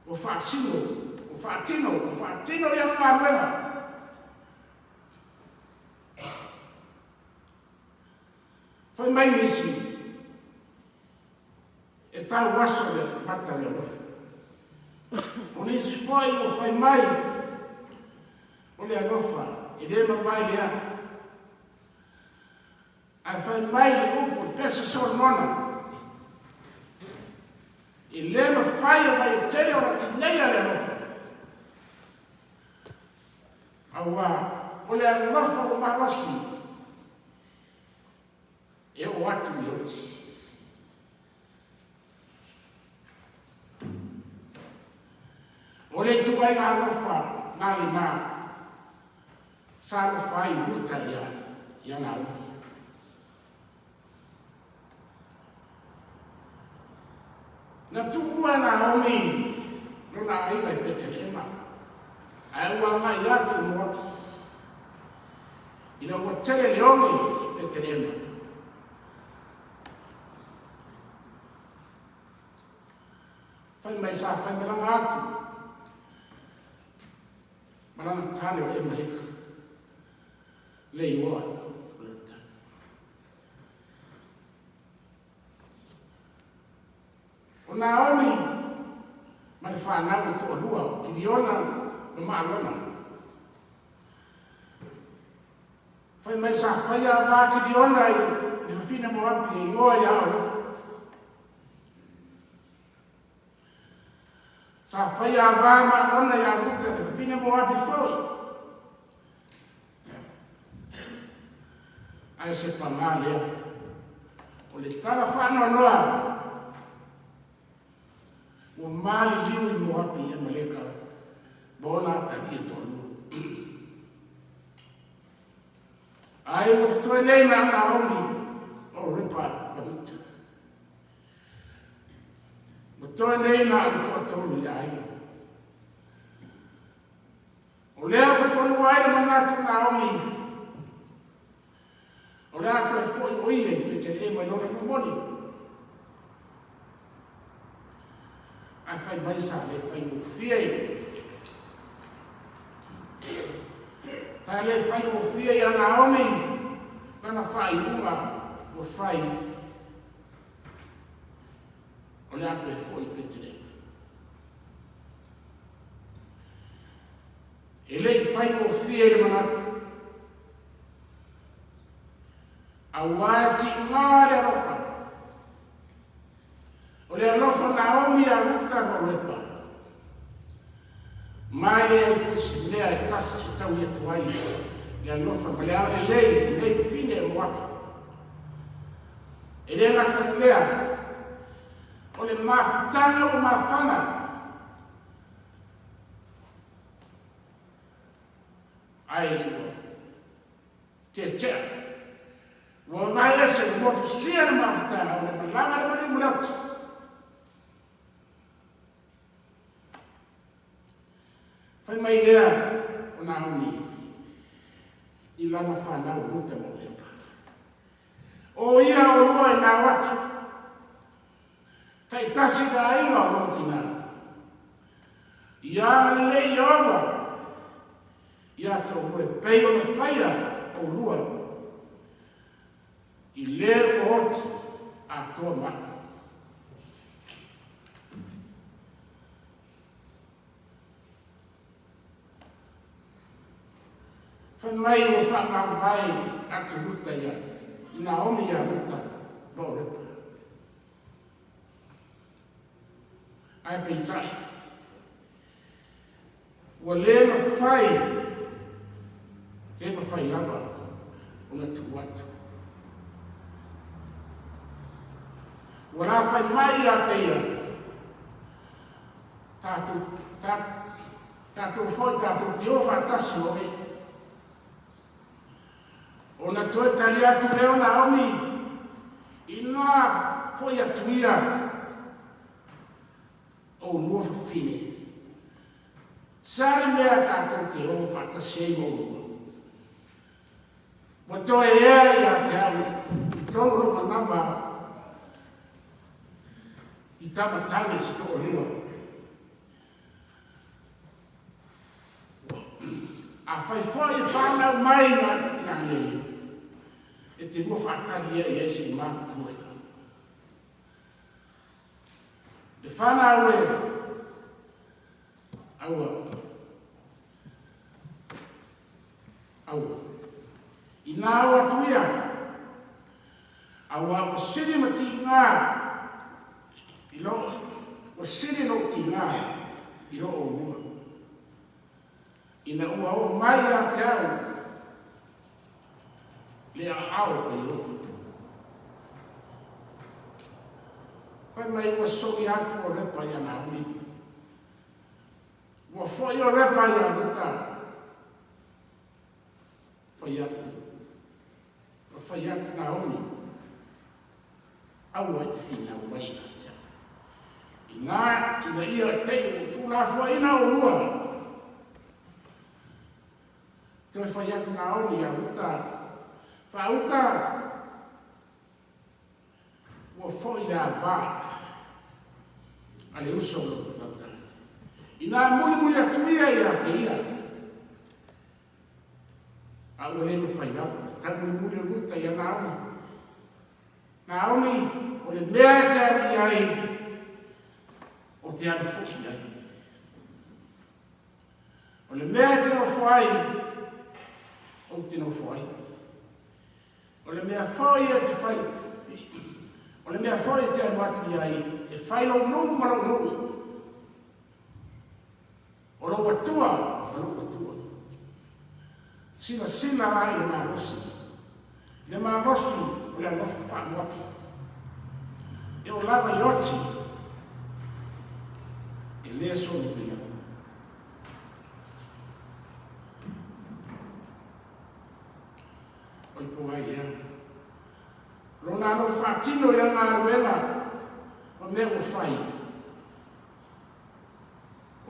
ua faasino, ua faatino, ua faatino i ana galuega. Fai mai nisi, E tau aso le mata o le alofa. O nisi foi ua fai mai, o le alofa e le mavae lea. Ae fai mai le upu o le pese Solomona, e le mafai e vai e tele ona tineia le alofa. Auā, o le alofa ua malosi, E oo atu i le oti. O le ituaiga alofa na lena sa alofa ai Ruta ia, ia Naomi. Na tuua e Naomi lona aiga i Petelehema, ae ua agai atu i Moapi. Ina ua tele le oge i Petelehema, fai mai sa faimalaga atu ma lana tane o Emaleka, le igoa o lana tane. O Naomi ma le fanau e toalua o Kiliona ma Maalona. Fai mai sa faia a vā Kiliona i le fafine Moapi e igoa ia Oropa. Sa faia a vā Maalona ia Ruta le fafine Moapi foi. Ae se pagā lea. O le tala faanoanoa ua maliliu i Moapi i Amaleka ma ona atalii e toalua. Ae ua totoe nei na Naomi o Ripa ma Ruta. totoe nei na o le toatolu i le aiga. O lea ua tonu ai le manatu o Naomi, o le a toe fo'i o ia i Petelehema i lona momoni. Ae fai mai sa le faigofie. Sa le faigofie ia Naomi lana faaiuga ua fai o le a toe fo'i i Petelehema. E le i faigofie i le manatu, auā e tiuga le alofa. O le alofa o Naomi ia Ruta ma Orepa, ma e leai foi se mea e tasi e taui atu ai le alofa ma le agalelei o lenei fafine e Moapi. E le gata i lea, o le mafutaga ua mafana Ae ua tietea. Ua vaai ese ua motusia le mafutaga ua le malaga le maliu ma le oti. Fai mai lea o Naomi i lana fanau o Ruta ma Olepa. O ia o lua e nao atu. Taitasi le aiga o lona tinā. Ia agalelei Ieova ia te oulua e pei ona faia oulua i le ua oti atoa mai. Fai mai ua faamavae atu Ruta ia i Naomi ia Ruta ma Orepa. Ae peitai, ua le mafai, le mafai lava ona tuu atu. Ua la fai mai ia te ia, tātou, tā, tātou foi, tātou te o faatasi oe. Ona toe tali atu lea o Naomi, Inā fo'i atu ia oulua fafine, sa le mea tātou te o faatasi ai ma oulua? Ua toe ea ia te au i tonu lou manava i tama tane se to'alua. Afai foi e whanau mai ngā ngā nei, e te mua whaatari ia i ai se i mātua i au. E whanau e, aua, aua. I nā au atu ia, aua ua sili ma tīngā i lo, ua sili lou tīngā i lo oulua. Ina ua oo mai ia te au, le aao o Ieova. Fai mai ua sogi atu o Repa ia Naomi. Ua foi o Repa ia Ruta. Fai atu. Ua fai atu Naomi. Aua e te finau mai ia te au. Inā, ina ia te i ua tūlafoaina oulua. Toe fai atu Naomi ia Ruta. Faauta, ua foi le avā a le uso o lou lautane. Inā mulimuli atu ia ia te ia. A ua le mafai lava le taumulimuli o Ruta ia Naomi. Naomi, o le mea e te alu i ai, o te alu foi i ai. O le mea e te nofo ai, ou te nofo ai. O le mea foi e te fai, o le mea foi e te alu atu i ai, e fai lou nuu ma lou nuu. O lou Atua ma lou Atua. Silasila la i le malosi, le malosi o le alofa faamoapi. E oo lava i oti, e le soli mai lava. O le pogai lea. Lona alofa faatino i lana galuega ma mea ua fai.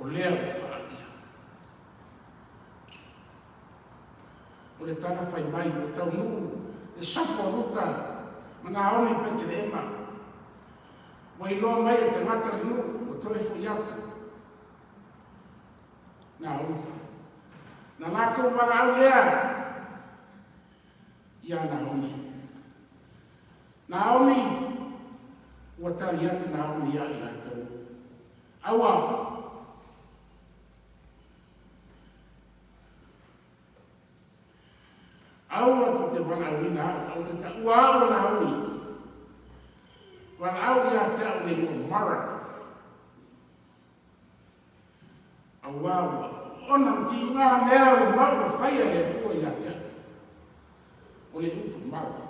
O lea ua faaalia. O le tala fai mai ua taunuu le sopo a Ruta ma Naomi i Petelehema. Ua iloa mai e tagata le nuu ua toe foi atu. Naomi. Na latou valaau lea iā Naomi. Naomi, ua tali atu Naomi iā i latou. Aua! Aua tou te valaauina au, au te taua au o Naomi. Valaau ia te au le igoa Mara. Auā ua ona ma tiga mea ua mau ua faia e le Atua ia te au. O le upu Mara,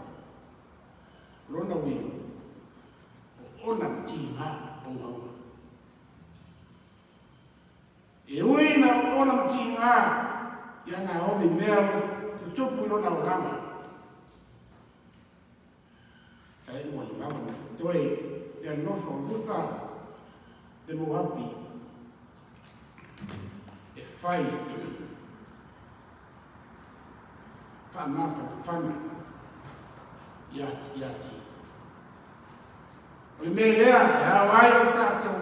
lona uiga, o ona ma tiga ogaoga. E ui na oona ma tiga ia Naomi mea ua tutupu i lona olaga, ae ua lava ma totoe le alofa o Ruta le Moapi e fai faamafanafana ia te. O le mea lea e ao ai o tatou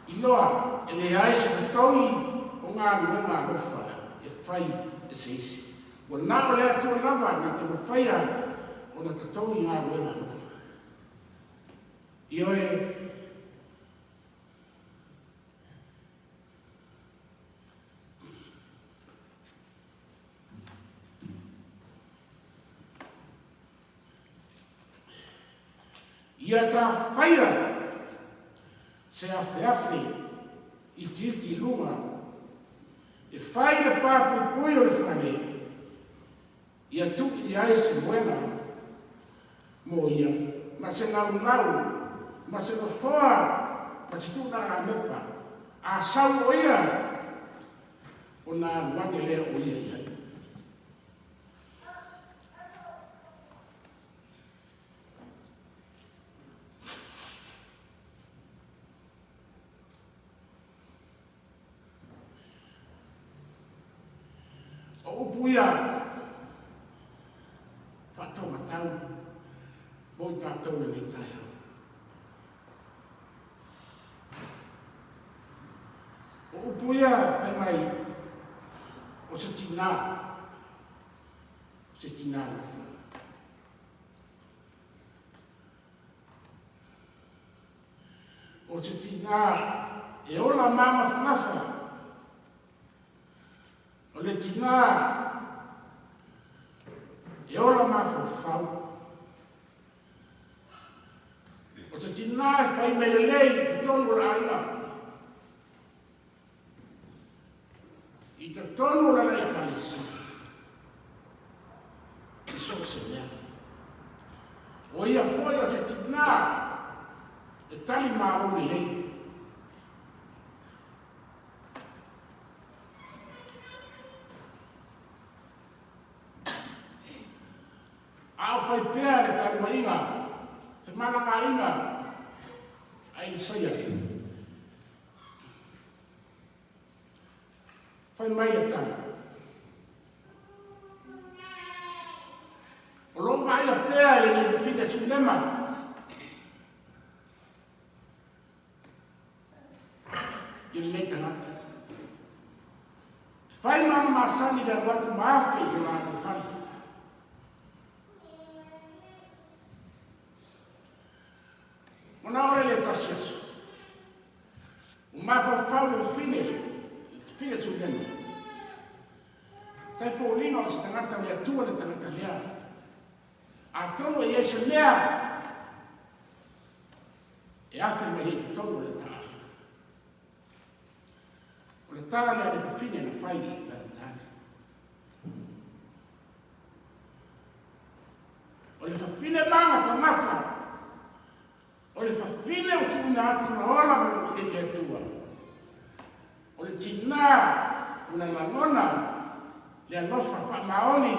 iloa e leai se totogi o galuega alofa e fai e se isi. Ua na o le Atua lava na te mafaia ona totogi galuega alofa. Ioe, Ia ta faia se afeafe itiiti i luga, e fai le pā puipui o le fale, ia tuu i ai se moega mo ia, ma se laulau, ma se nofoa, ma se tuunaga mepa, a sau o ia, ona alu ane lea o ia i ai. O upu ia faataumatau mo i tatou i lenei taeao. O upu ia fai mai o se tinā, o se tinā alofa. O se tinā e ola māgafagafa, o le tinā e ola mafaufau, o se tinā e fai mea lelei i totonu o le aiga, i totonu o lana ekalesia, i so o se mea. O ia foi o se tinā e tali malo lelei. A o fai pea le fealuaiga, femalagaaiga a Isaia. Fai mai le tala. O lo o vaaia pea e lenei fafine Sunema i lenei tagata. E fai ma ona masani le alu atu ma afe i o laua fale. Ona ole le tasi aso. Ua mafaufau le fafine, le fafine Sunema. Tai foliga o se tagata o le Atua le tagata lea. Atonu e i ai se mea e afe mai ai i totonu o le ta aiga. O le tala lea a le fafine na fai i lana tane. O le fafine magafagafa, o le fafine ua tuuina atu lona ola i le Atua. O le tinā ua na lagona le alofa faamaoni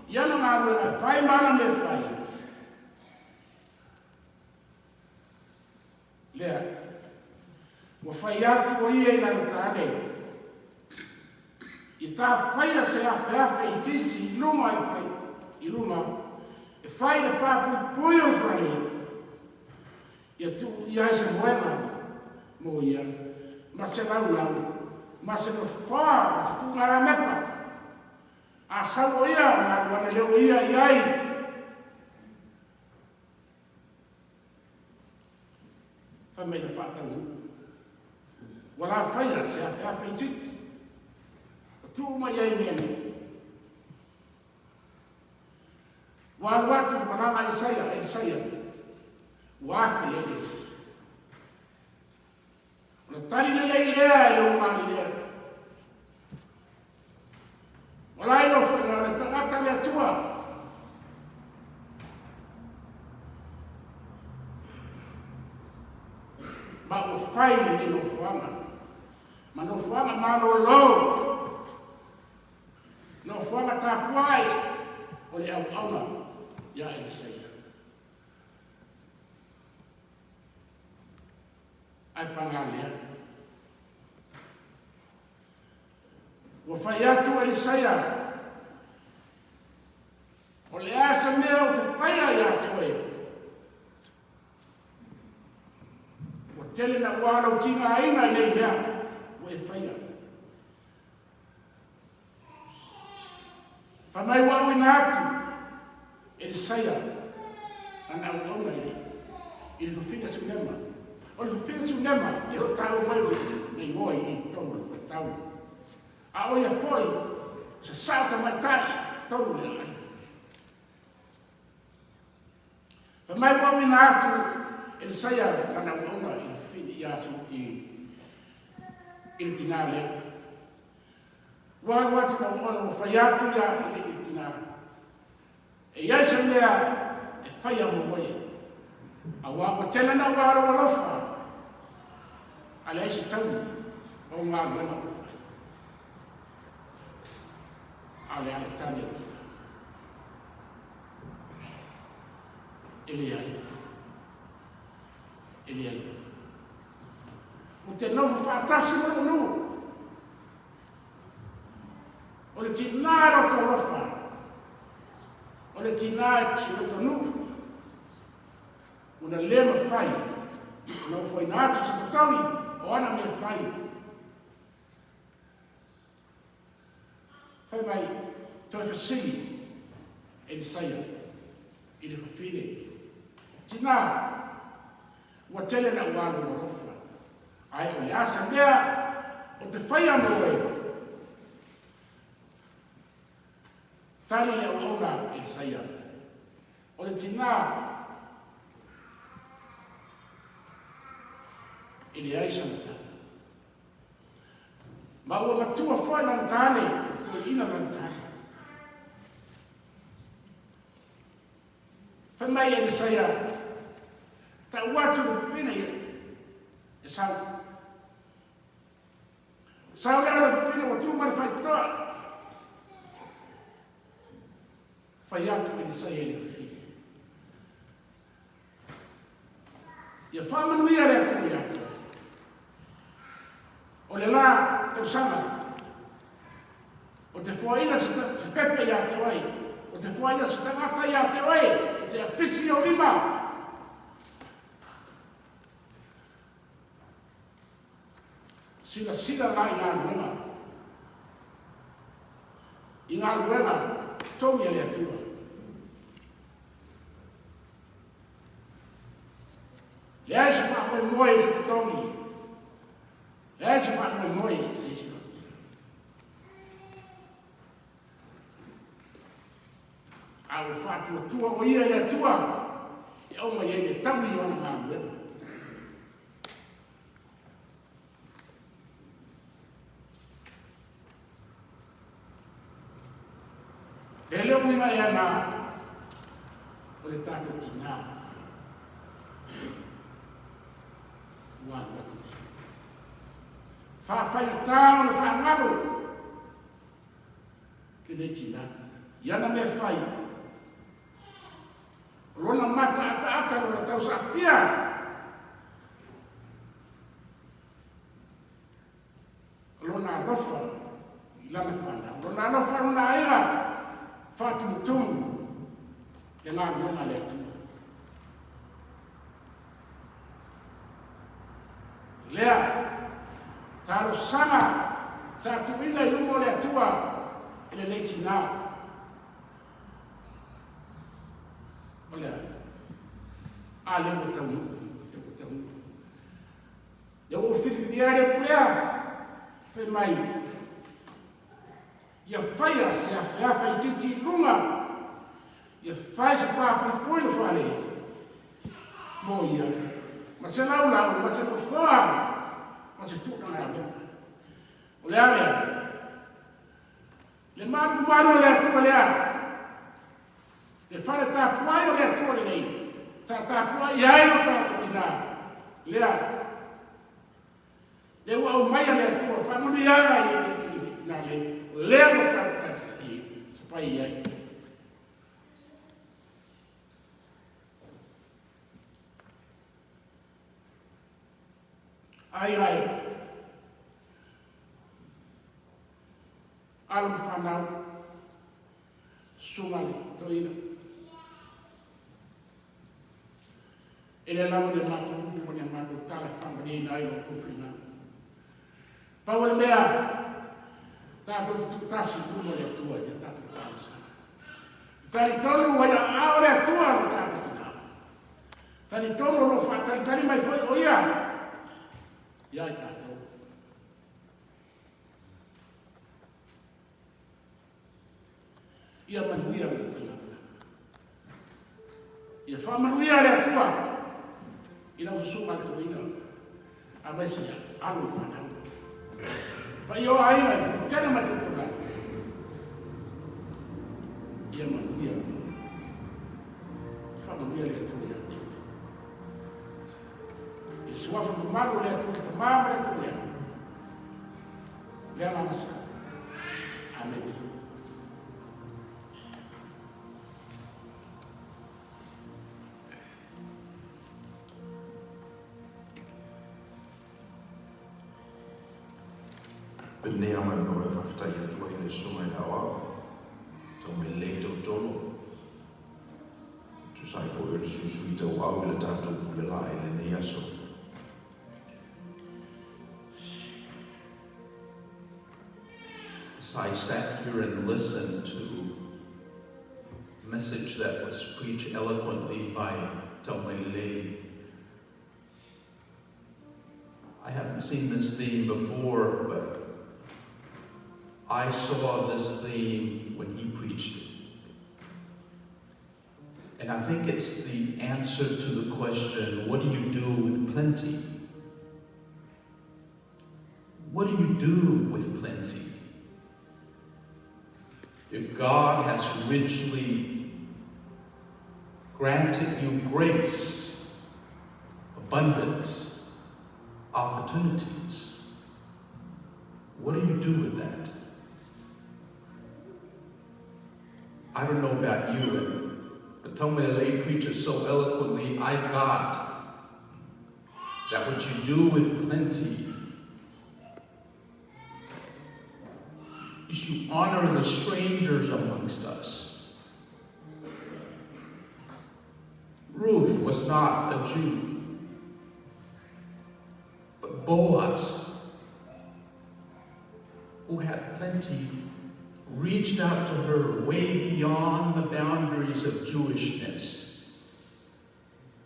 i ana galuega e fai ma ana mea fai. Lea. Ua fai atu o ia i lana tane, I tafaia se afeafe i tisi i luga e fai i luga, e fai le pā puipui o le fale, ia tuu i ai se moega mo ia, ma se laulau, ma se nofoa ma se tuugalamepa. A sau o ia, ona alu ane lea o ia i ai. Fai mai le faataunuu. Ua lafaia se afeafe itiiti. Ua tuu mai ai mea nei. Ua alu atu le malaga a Isaia, Elisaia. Ua afe i ai Elisaia. O le tali lelei lea e le ua lea. Ua lailo foi na o le tagata le Atua. Ma ua fai lenei nofoaga. Ma nofoaga malolo. Nofoaga tapuai o le auauna ia Elisaia. Ae paga lea. Ua fai atu Elisaia, O le a se mea ou te faia ia te oe? Ua tele na ua lou tigaina i nei mea ua e faia. Fai mai ua auina atu Elisaia lana auauna i le i le fafine Sunema. O le fafine Sunema e le o taua mai le igoa i totonu o le faitau. A o ia foi o se sao tamaitai i totonu o le aiga. Fai mai ua auina atu Elisaia lana auauna i le fafine ia i i le tinā lea. Ua alu atu na ona ua fai atu ia i le tinā. E i ai se mea e faia mo oe. Auā ua tele na ua lou alofa, a leai se taui o galuega ua fai. A o le a le tali a le tinā? E leai. E leai lava. Ou te nofo faatasi ma lou nuu. O le tinā e loto alofa, o le tinā e loto nuu, ua na le mafai ona ofoina atu se totogi o ana mea fai. Fai mai, toe fesili Elisaia i le fafine, Tinā, ua tele na ua alu alofa, ae o le a se mea o te faia mo oe? Tali le auauna Elisaia, O le tinā e leai sana tala. Ma ua matua foi lana tane, toeaina lana tane. Fai mai Elisaia, tau atu le fafine ia, e sau. Sau lea le fafine ua tu mai le faitotoa. Fai atu Elisaia i le fafine. Ia faamanuia le Atua ia te oe. O le la tausaga, o te foaina se, se pepe ia te oe, o te foaina se tagata ia te oe, e te afisi i ou lima. Silasila la i galuega, i galuega totogi a le Atua. Leai se faamoemoe i se totogi. Leai se faamoemoe i se isi mea. A ua faatuatua o ia i le Atua e aumai ai le taui o ana galuega. E le uiga e ana o le tatou tinā ua alu atu nei. Faafaigata ona faagalo lenei tinā i ana mea fai, o lona mata ataata, lona tausaafia. Lona alofa i lona aiga, faatumutumu le galuega a le Atua. Lea, talosaga sa tuuina i luma o le Atua e lenei tinā. O le a? A lea ua taunuu, lea ua taunuu. Lea ua ou filifilia ai le upu lea, fai mai, ia faia se afeafe itiiti i luga, ia fai se papuipui le fale mo ia, ma se laulau, ma se nofoa, ma se tuulagalamepa. O le a lea? Le malumalu o le Atua lea, le fale tapuai o le Atua lenei, sa tapuai ai lo tatou tinā lea, lea ua aumaia le Atua faamanuiaga i le tinā lea, lea ua tatou tasi sapai i ai. Ai ai, Alo ma fanau, susuga le toeaina. E le lava le matou upu ma le matou tala e faamalieina ai lo outou finagalo. Pau o le mea, tatou te tuutasi i luma o le Atua ia tatou talosaga. Talitonu ua i aao le Atua lo tatou tinā. Talitonu o lo o faatalitali mai foi o ia ia i tatou. Ia manuia le faigaluega. Ia faamanuia le Atua i lau susuga le toeaina aemaise alo ma fanau. Paia o aiga i tele ma tutulai. Ia manuia. Ia faamanuia le Atua ia te outou. I le suafa mamalu o le Atua le Tama ma le Atua le Alo. Le agaga sa. Amene. Lenei avanoa e faafetai atu ai i le Susuga i le Aoao, Taumailelei Tautolo, tusa ai foi o le suisui tauau i le tatou pule laa i lenei aso. As I sat here and listened to a message that was preached eloquently by Taumailelei, I haven't seen this theme before, but I saw this theme when he preached it. And I think it's the answer to the question, what do you do with plenty? What do you do with plenty? If God has richly granted you grace, abundance, opportunities, what do you do with that? I don't know about you, but Taumailelei preacher so eloquently, I got that what you do with plenty is you honor the strangers amongst us. Ruth was not a Jew, but Boaz, who had plenty, reached out to her way beyond the boundaries of Jewishness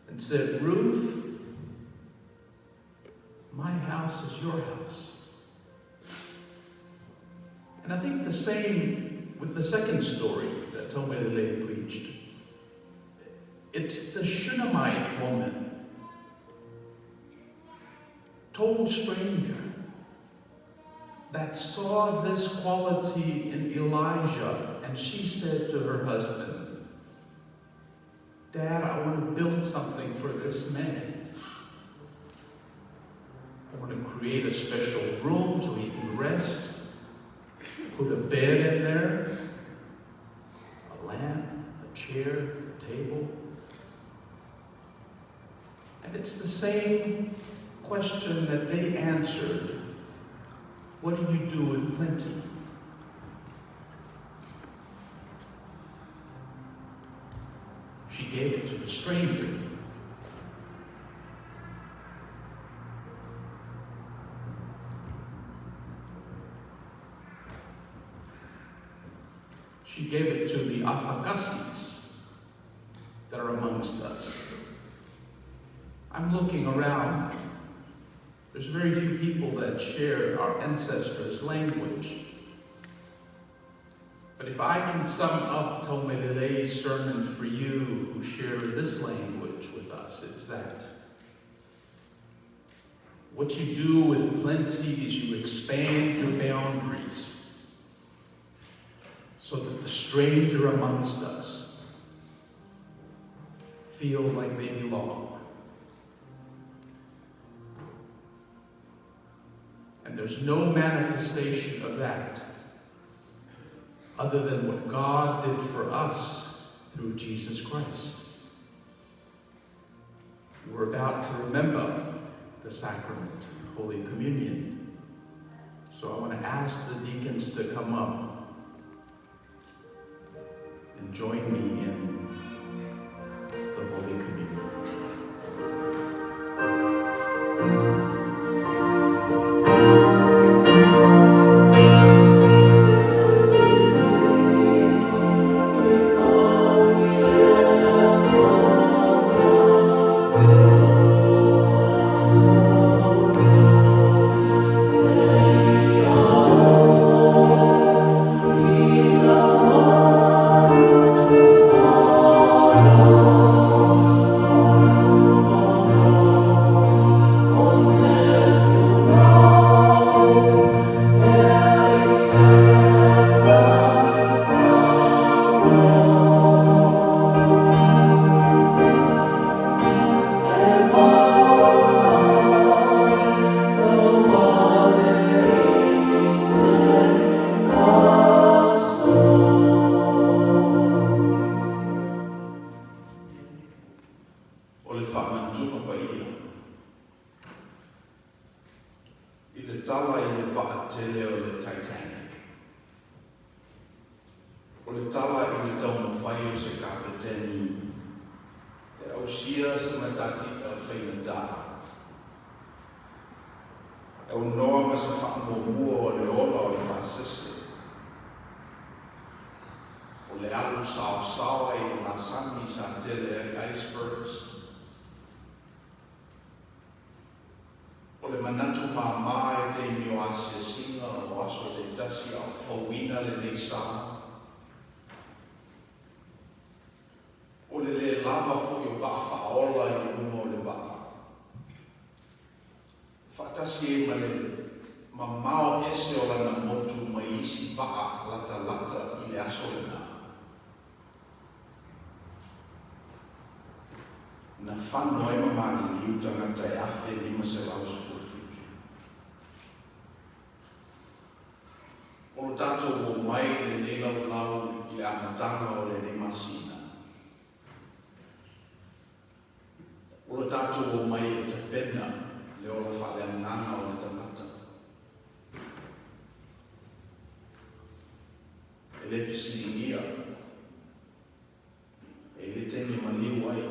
and said, Ruth, my house is your house. And I think the same with the second story that Taumailelei preached. It's the Shunammite woman, total stranger, that saw this quality in Elijah, and she said to her husband, Dad, I want to build something for this man. I want to create a special room so he can rest, put a bed in there, a lamp, a chair, a table. And it's the same question that they answered. What do you do with plenty? She gave it to the stranger. She gave it to the Afakasis that are amongst us. I'm looking around. There's very few people that share our ancestors' language. But if I can sum up Taumelelei's sermon for you who share this language with us, it's that. What you do with plenty is you expand your boundaries so that the stranger amongst us feel like they belong. And there's no manifestation of that other than what God did for us through Jesus Christ. We're about to remember the sacrament, Holy Communion. So I want to ask the deacons to come up and join me in the Holy Communion. O le faamanatuga paia i le tala i le vaatele o le Titanic. O le tala i le taumafai o se kapeteni e ausia se matati'a faigata. E aunoa ma se faamuamua o le ola o le pasese. O le alu saosaoa i le lasami sa tele ai icebergs. O le manatu māmā i taimi o asiasiga o aso taitasi a o fouina lenei sa. O le lē lava foi o vaa faaola i luga o le vaa. Faatasi ai ma le mamao ese o lana motu mai isi vaa latalata i le aso lena. Na fano ai ma maliliu tagata e 1517. O lo tatou omai i lenei laulau i le amataga o lenei masina. O lo tatou omai e tapena le ola faaleagaga o le tagata. E le fesiligia, e i ai le taimi e maliu ai.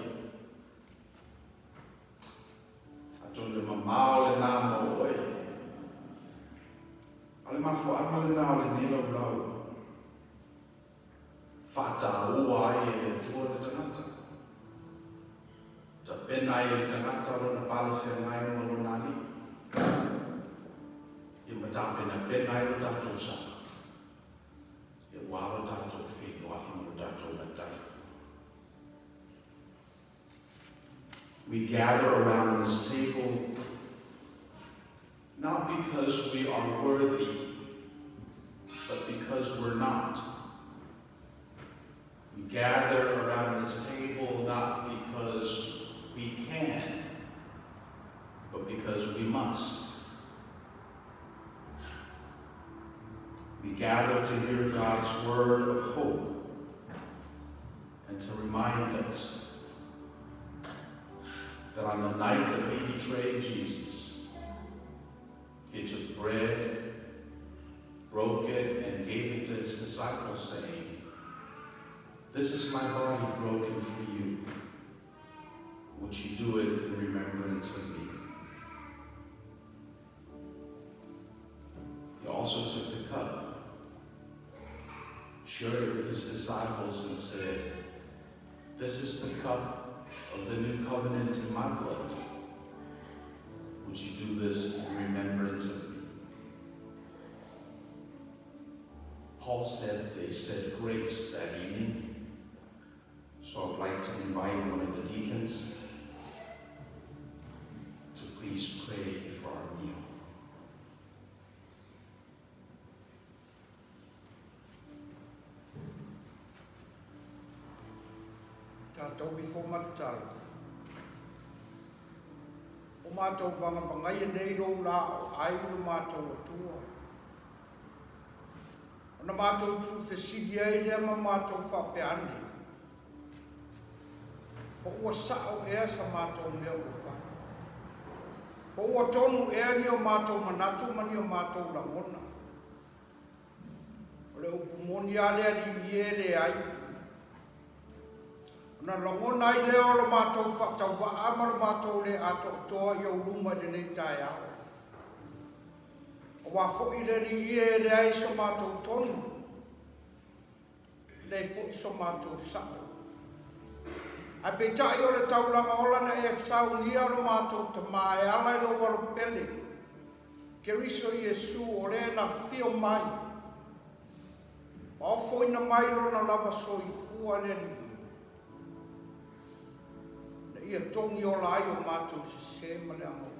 Atonu e mamao lenā mo oe. A o le mafuaaga lenā o lenei laulau, faataua ai e le Atua le tagata. Tapena ai e le tagata lona pale feagai ma lona alii. Ia ma tapenapena ai lo tatou sa, aua lo tatou feiloai ma lo tatou Matai. We gather around this table not because we are worthy, but because we're not. We gather around this table not because we can, but because we must. We gather to hear God's word of hope and to remind us that on the night that we betrayed Jesus, he took bread, broke it, and gave it to his disciples, saying, This is my body broken for you. Would you do it in remembrance of me? He also took the cup, shared it with his disciples, and said, This is the cup of the new covenant in my blood. Would you do this in remembrance of me? Paul said they said grace that evening. So I'd like to invite one of the deacons to please pray for our meal. Tatou ifo ma tatalo. Ua matou vagavagaia nei lou laoai lo matou Atua. Ona matou tuufesili ai lea ma matou faapea ane, Po ua sao ea sa matou mea ua fai? Po ua tonu ea ni o matou manatu ma ni o matou lagona? O le upu moni a le Alii e leai. Ona lagona ai lea o lo matou faatauvaa ma lo matou le atoatoa i ou luma i lenei taeao. Aua foi le Alii e leai so matou tonu, e leai foi so matou sao. Ae peitai o le taulaga ola na e saunia lo matou Tama e ala i lou alo pele, Keriso Iesu, o le na afio mai ma ofoina mai lona lava soifua le Alii, ina ia togi ola ai o matou sese ma le agaoa.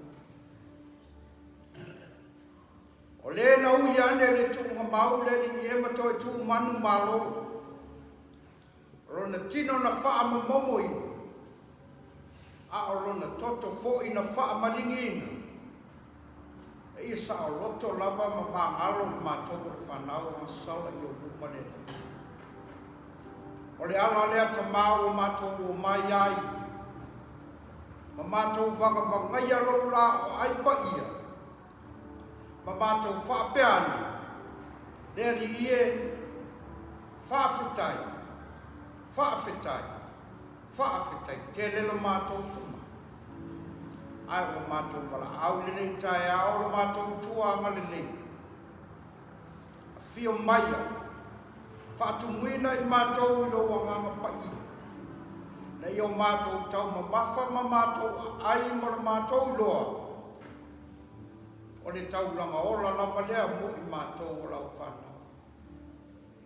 O le na ui ane le tuuga mau le Alii e ma toe tuu manu malo, o lona tino na faamomomoina, a o lona toto foi na faamaligiina, e ia saoloto lava ma magalo i matou o le fanau a sala i ou luma le Alii. O le ala lea Tama ua matou omai ai, ma matou vagavagaia lou laoai paia, ma matou faapea ane, Le Alii e, faafetai, faafetai, faafetai tele lo matou Tama. Ae ua matou valaau i lenei taeao lo matou Atua agalelei. Afio maia, faatumuina i matou i lou Agaga Paia, ina ia o matou taumamafa ma matou aai ma lo matou iloa, O le taulaga ola lava lea mo i matou o lau fanau.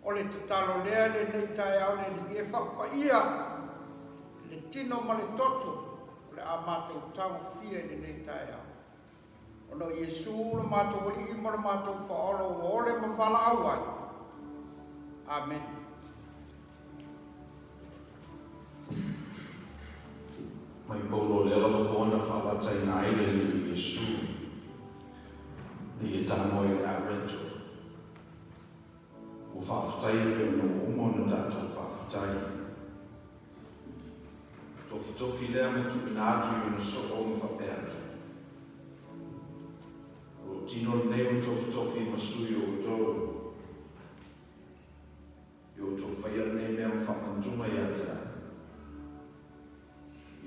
O le tatalo lea lenei taeao le Alii e faapaia i le tino ma le toto o le a matou tagofia i lenei taeao. Ona o Iesu lo matou Alii ma lo matou Faaola ua ole ma valaau ai. Amene. Mai paulo lea lava po na faalataina ai le Alii o Iesu, ina ia tamoe i le areto. Ua faafetai e pei ona ua uma ona tatou faafetai. Tofitofi lea ma tuuina atu i ona soo ma faapea atu, O lou tino lenei ua tofitofi ma sui o outou. I outou faia lenei mea ma faamanatuga ia te au,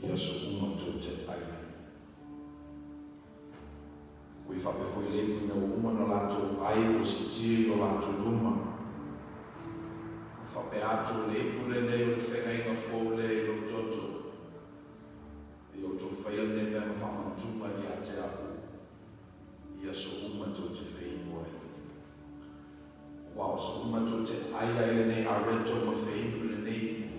i aso uma tou te ai ai. Ua i faapea foi le ipu ina ua uma ona latou ai ua siitia i o latou luma, ma faapea atu, O le ipu lenei o le feagaiga fou lea i lou toto, i outou faia lenei mea ma faamanatuga ia te au, i aso uma tou te feinu ai. Aua o aso uma tou te ai ai lenei areto ma feinu i lenei ipu,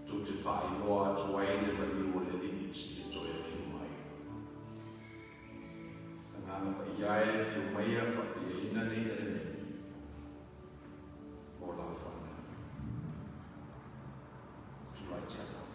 tou te faailoa atu ai le maliu o le Alii seia toe afio mai. Agaga Paia e afio maia faapaiaina nei elemeni mo la fanau. Tulai te aloha.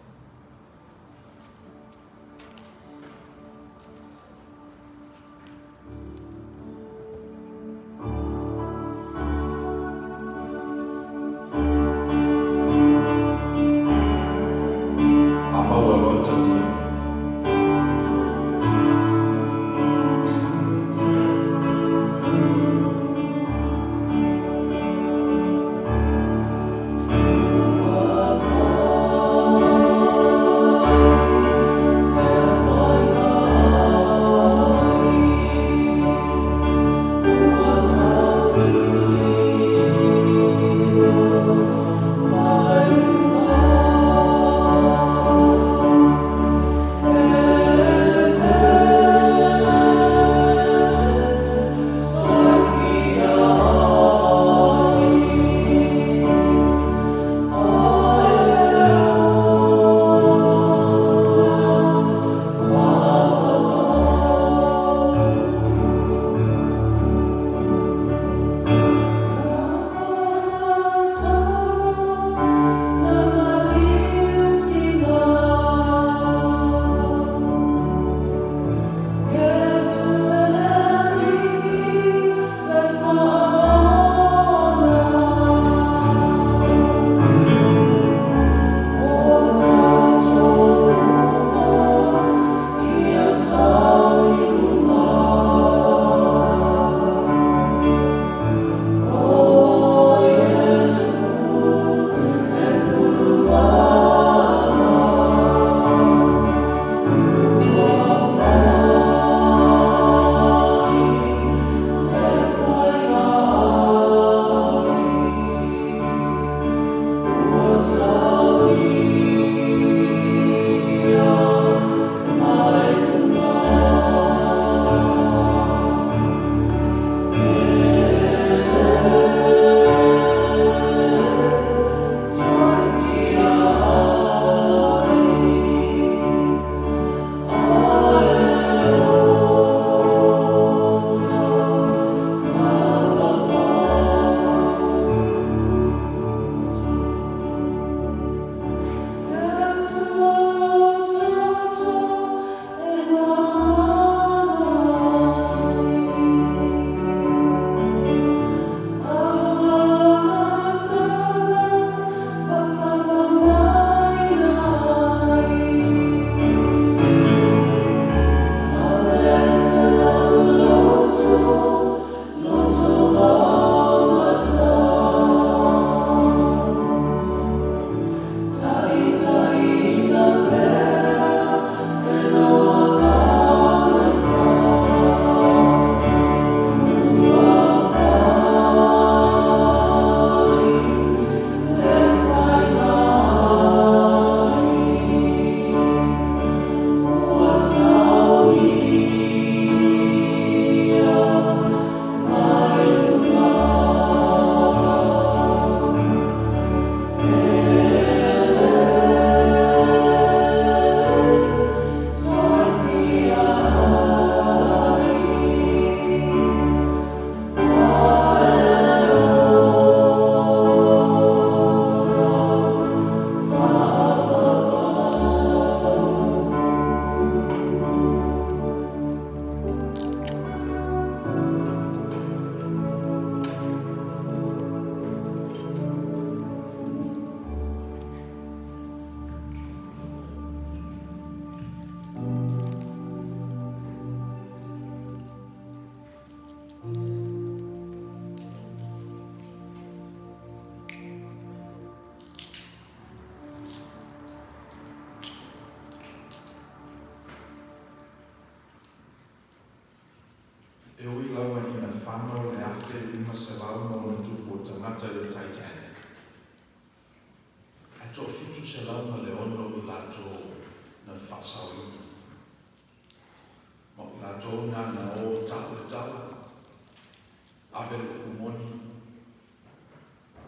A maua loa talia. 500 ma ona tupu o tagata i le Titanic, ae toa-706 i latou na faasaoina. Ma o i latou na na o ta'u le tala, ave le upu moni,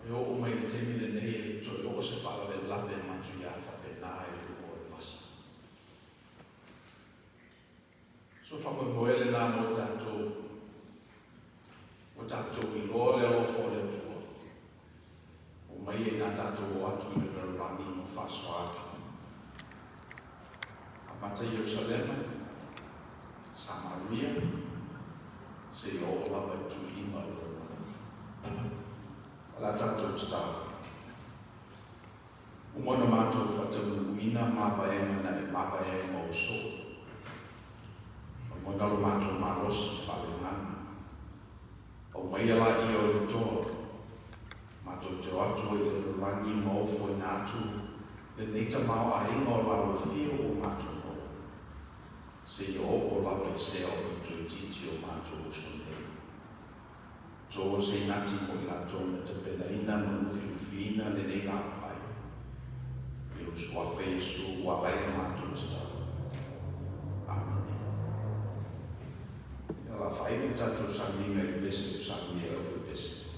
e oo mai le taimi lenei e le i toe oo se faalavelave matuia faapena i luga o le vasa. So faamoemoe lenā mo tatou, ua tatou iloa le alofa o le Atua, omai ai ina tatou o atu i le lalolagi ma faasoa atu. Amata i Ierusalema, Samaria, seia oo lava i tuliga o le lalolagi. O le a tatou tatalo. Uma ona matou faataunuuina mavaega na e mavae ai ma uso. Lagona lo matou malosi faaleagaga. Aumaia laia o le toa, matou te o atu ai i le lalolagi ma ofoina atu lenei tamaoaiga o lalofia ua matou maua, seia oo lava i sea o pito itiiti o matou uso nei. Toa se inati mo i latou na tapenaina ma lufilufiina lenei laauai. I lou Suafa Iesu ua ala ai la matou tatalo. Amene. Ia, o le a faailo le tatou sauniga i le pese ua saunia e le aufaipese.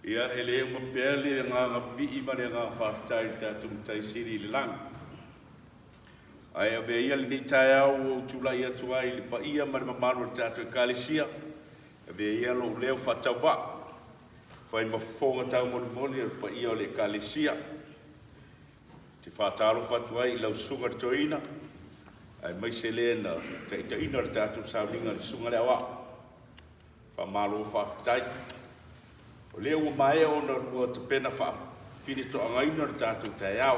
Ia, e le uma pea le agaga vivii ma le agaga faafetai i le tatou Matai Sili i le lagi. Ae avea ia lenei taeao ua ou tulai atu ai i le paia ma le mamalu o le tatou Ekalesia, avea ia lou leo faatauvaa, fai ma fofoga taumolimoli o le paia o le Ekalesia. Ou te faatalofa atu ai i lau Susuga i le Toeaina, aemaise le na taitaiina le tatou sauniga i le Susuga i le Aoao. Faamalo faafetai. O lea ua maea ona lua tapena faafilitoagaina le tatou taeao.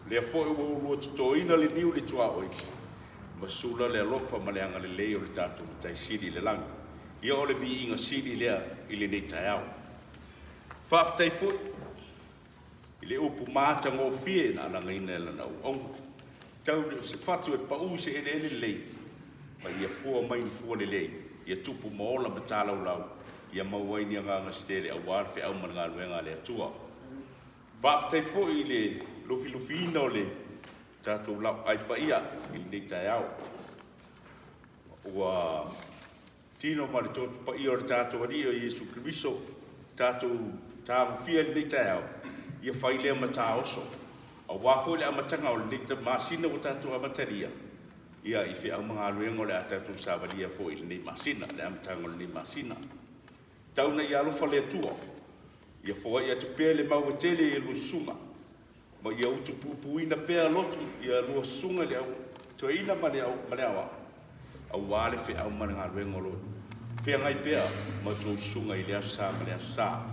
O lea foi ua ulua totoina le niu i le tuaoi ma sula le alofa ma le agalelei o le tatou Matai Sili i le lagi. Ia o le viiga sili lea i lenei taeao. Faafetai foi i le upu matagofie na alagaina e lana auauna. Tau le o se fatu e pau i se eleele lelei, ma ia fua mai ni fua lelei, ia tupu ma ola ma talaulau, ia maua ai ni agaga se tele aua le feau ma le galuega a le Atua. Faafetai foi i le lufilufiina o le tatou lapaai paia i lenei taeao. Ua tino ma le toto paia o le tatou Alii o Iesu Keriso, tatou tagofia i lenei taeao, ia fai lea ma taoso, aua foi le amataga o lenei masina ua tatou amatalia, ia i feau ma galuega o le a tatou savalia foi i lenei masina, le amataga o lenei masina. Tau ina ia alofa le Atua, ia foai atu pea le mau e tele i lua susuga, ma ia utupupuina pea lotu ia lua susuga i le au toeaina ma le au ma le aoao, aua le feau ma le galuega o lo o feagai pea ma outou susuga i le aso Sa ma le aso Sa.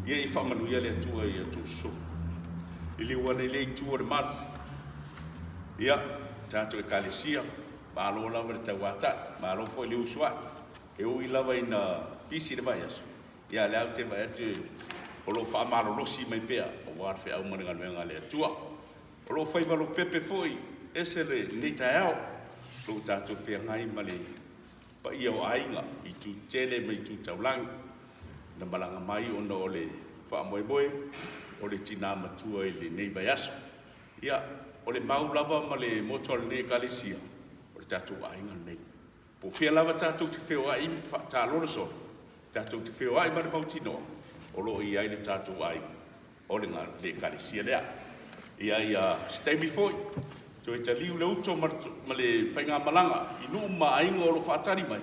Ia ia faamanuia le Atua i a outou susuga. Liliu ane i lea itu o le malu. Ia, tatou Ekalesia, malo lava le tauatai, malo foi le usuai. E ui lava ina pisi le vaiaso, Ia, lea ou te vaai atu o lo o faamalolosi mai pea aua le feau ma le galuega a le Atua. O lo o faiva lopepe foi ese lenei taeao, o lo o tatou feagai ma le paia o aiga i itu tetele ma itu taulagi na malaga mai ona o le faamoemoe o le tina matua i lenei vaiaso. Ia, o le mau lava ma le moto a lenei Ekalesia, o le tatou aiga lenei. Po o fea lava tatou te feoai faataalolo solo, tatou te feoai ma le mautinoa, o lo o i ai le tatou aiga, o le le Ekalesia lea. Ia, ia, se taimi foi, toe taliu le uto ma le, ma le faigamalaga i nuu ma aiga o lo o faatali mai,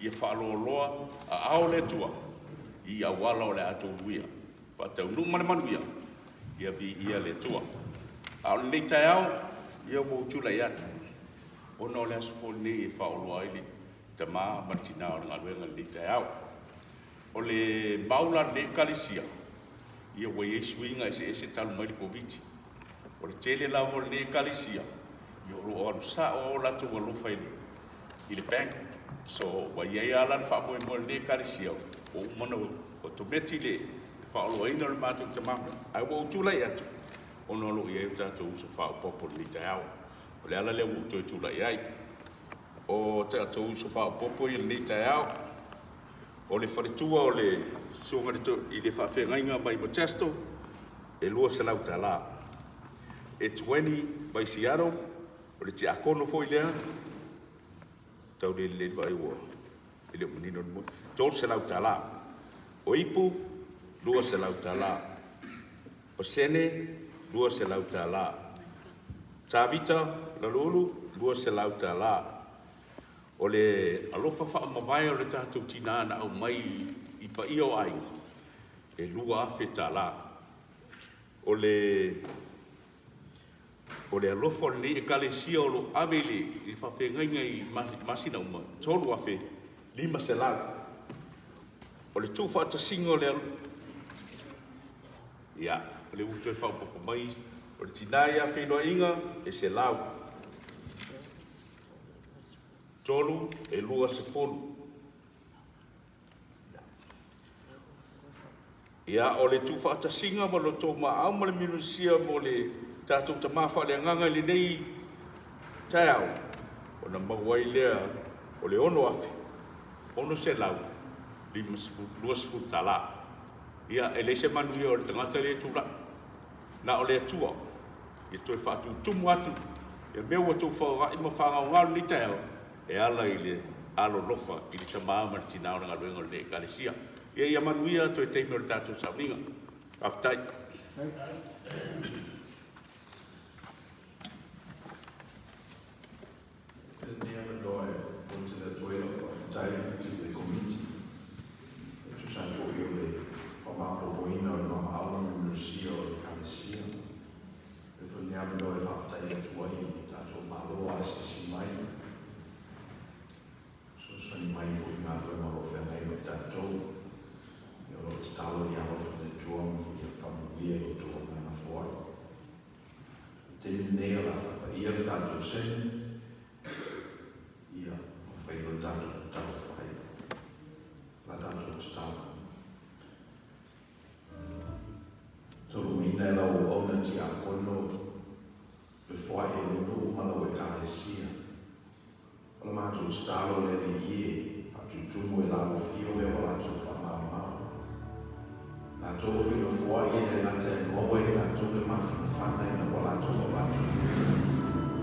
ia faaloaloa aao le Atua i auala o le a outou luia. Faataunuu ma le manuia, ia viia le Atua. A o lenei taeao, ia ua ou tulai atu, Ona o le aso foi lenei e faaoloa ai le tama ma le tina o le galuega i lenei taeao. O le mau la a lenei Ekalesia, ia ua i ai suiga eseese talu mai le Koviti. O le tele lava o lenei Ekalesia, ia o lo o alu sao o latou alofa i le, i le bank. So, ua i ai lava la le faamoemoe o lenei Ekalesia, ua uma ona otometi le faaoloaina o le matou tama. Ae ua ou tulai atu, ona o lo o i ai o tatou uso faaopoopo i lenei taeao. O le ala lea ua ou toe tulai ai. O tatou uso faaopoopo ia i lenei taeao, o le faletua o le Susuga i le Faafeagaiga mai Modesto, e $200. Etueni mai Seattle, o le tiakono foi lea, tau le lelei le vaai ua e le o manino le moni, $300. O Ipu, $200. Pasene, $200. Tavita Lalulu, $200. O le alofa faamavae o le tatou tina na aumai i paia o aiga, e $2,000. O le O le alofa o lenei Ekalesia o lo o ave i le faafeagaiga i masina uma, $3,500. O le tuufaatasiga o le Ia, o lea ua toe faaopoopo mai, o le tina ia Feiloaiga e 100. 3 e 20. Ia, o le tuufaatasiga ma lo outou maau ma le minusia mo le tatou tama faaleagaga i lenei taeao, ona maua ai lea o le $6,620 tala. Ia, e leai se manuia o le tagata lea e tulai, na o le Atua ia toe faatutumu atu ia mea ua outou faoai ma faagaoga lenei taeao e ala i le alolofa i le tama ma le tina o le galuega o lenei Ekalesia. Ia ia manuia toe taimi o le tatou sauniga. Faafetai. Lenei avanoa e momoli atu ai lau faafetai i le Komiti e tusa ai foi o le faamaopoopoina o le vamaau ma le minusia o le Ekalesia. E foi lenei avanoa e faafetai atu ai i le tatou Malo asiasi mai, fesoasoani mai foi i galuega o lo o feagai ma i tatou. Ia o lo o tatalo ia alofa le Atua ma ia faamanuia i lo outou agaga foai. I le taimi lenei o le a faapaia le tatou sene, ia ma fai loa le tatou tatalo faaiu. La tatou tatalo. Taulimaina e lau auauna tiakono le foai e le nuu ma lau Ekalesia. O le matou tatalo le Alii e, faatutumu e lau afio mea ua latou faamamao. Latou foi na foai e le gata e maua e latou le mafanafana ina ua latou avatu.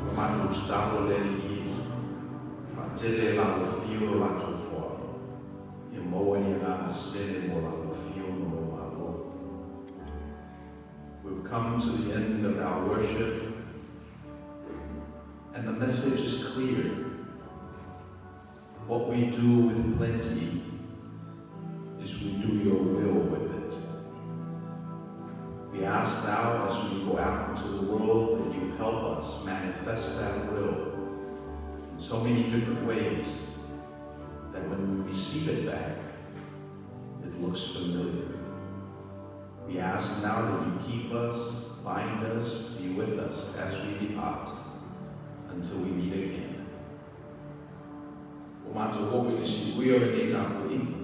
O le matou tatalo le Alii e, faatele e lau afio lo latou foai, ia maua ni agaga sele mo lau afio ma lou Malo. We've come to the end of our worship, and the message is clear. What we do with plenty is we do your will with it. We ask now as we go out into the world that you help us manifest that will in so many different ways that when we receive it back, it looks familiar. We ask now that you keep us, bind us, be with us as we depart until we meet again. Ua matou oo i le siuia o lenei tapuaiga.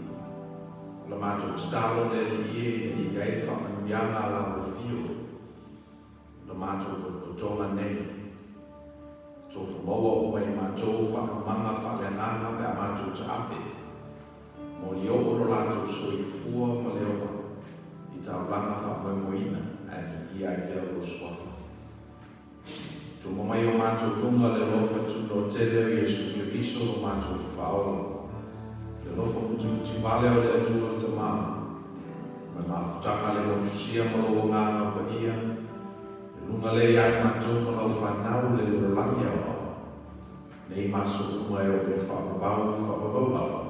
O le matou tatalo le Alii e ina ia i ai le faamanuiaga a lau afio i le matou potopotoga nei. Tofu maua uma i matou faanumaga faaleagaga pe a matou taape. Mo le oo lo latou soifua ma le ola i taulaga faamoemoeina ae viia ai lea o lou suafa. Tumu mai o matou luga le alofa tunoa tele o Iesu Keriso lo matou Faaola. Le alofa mutimutivale o le Atua le Tamā. Ma le mafutaga le motusia ma lou Agaga Paia. Le luga lea ia i matou ma lau fanau le lalolagi aoao. Nei ma aso uma e oo i le faavavau, faavavau lava.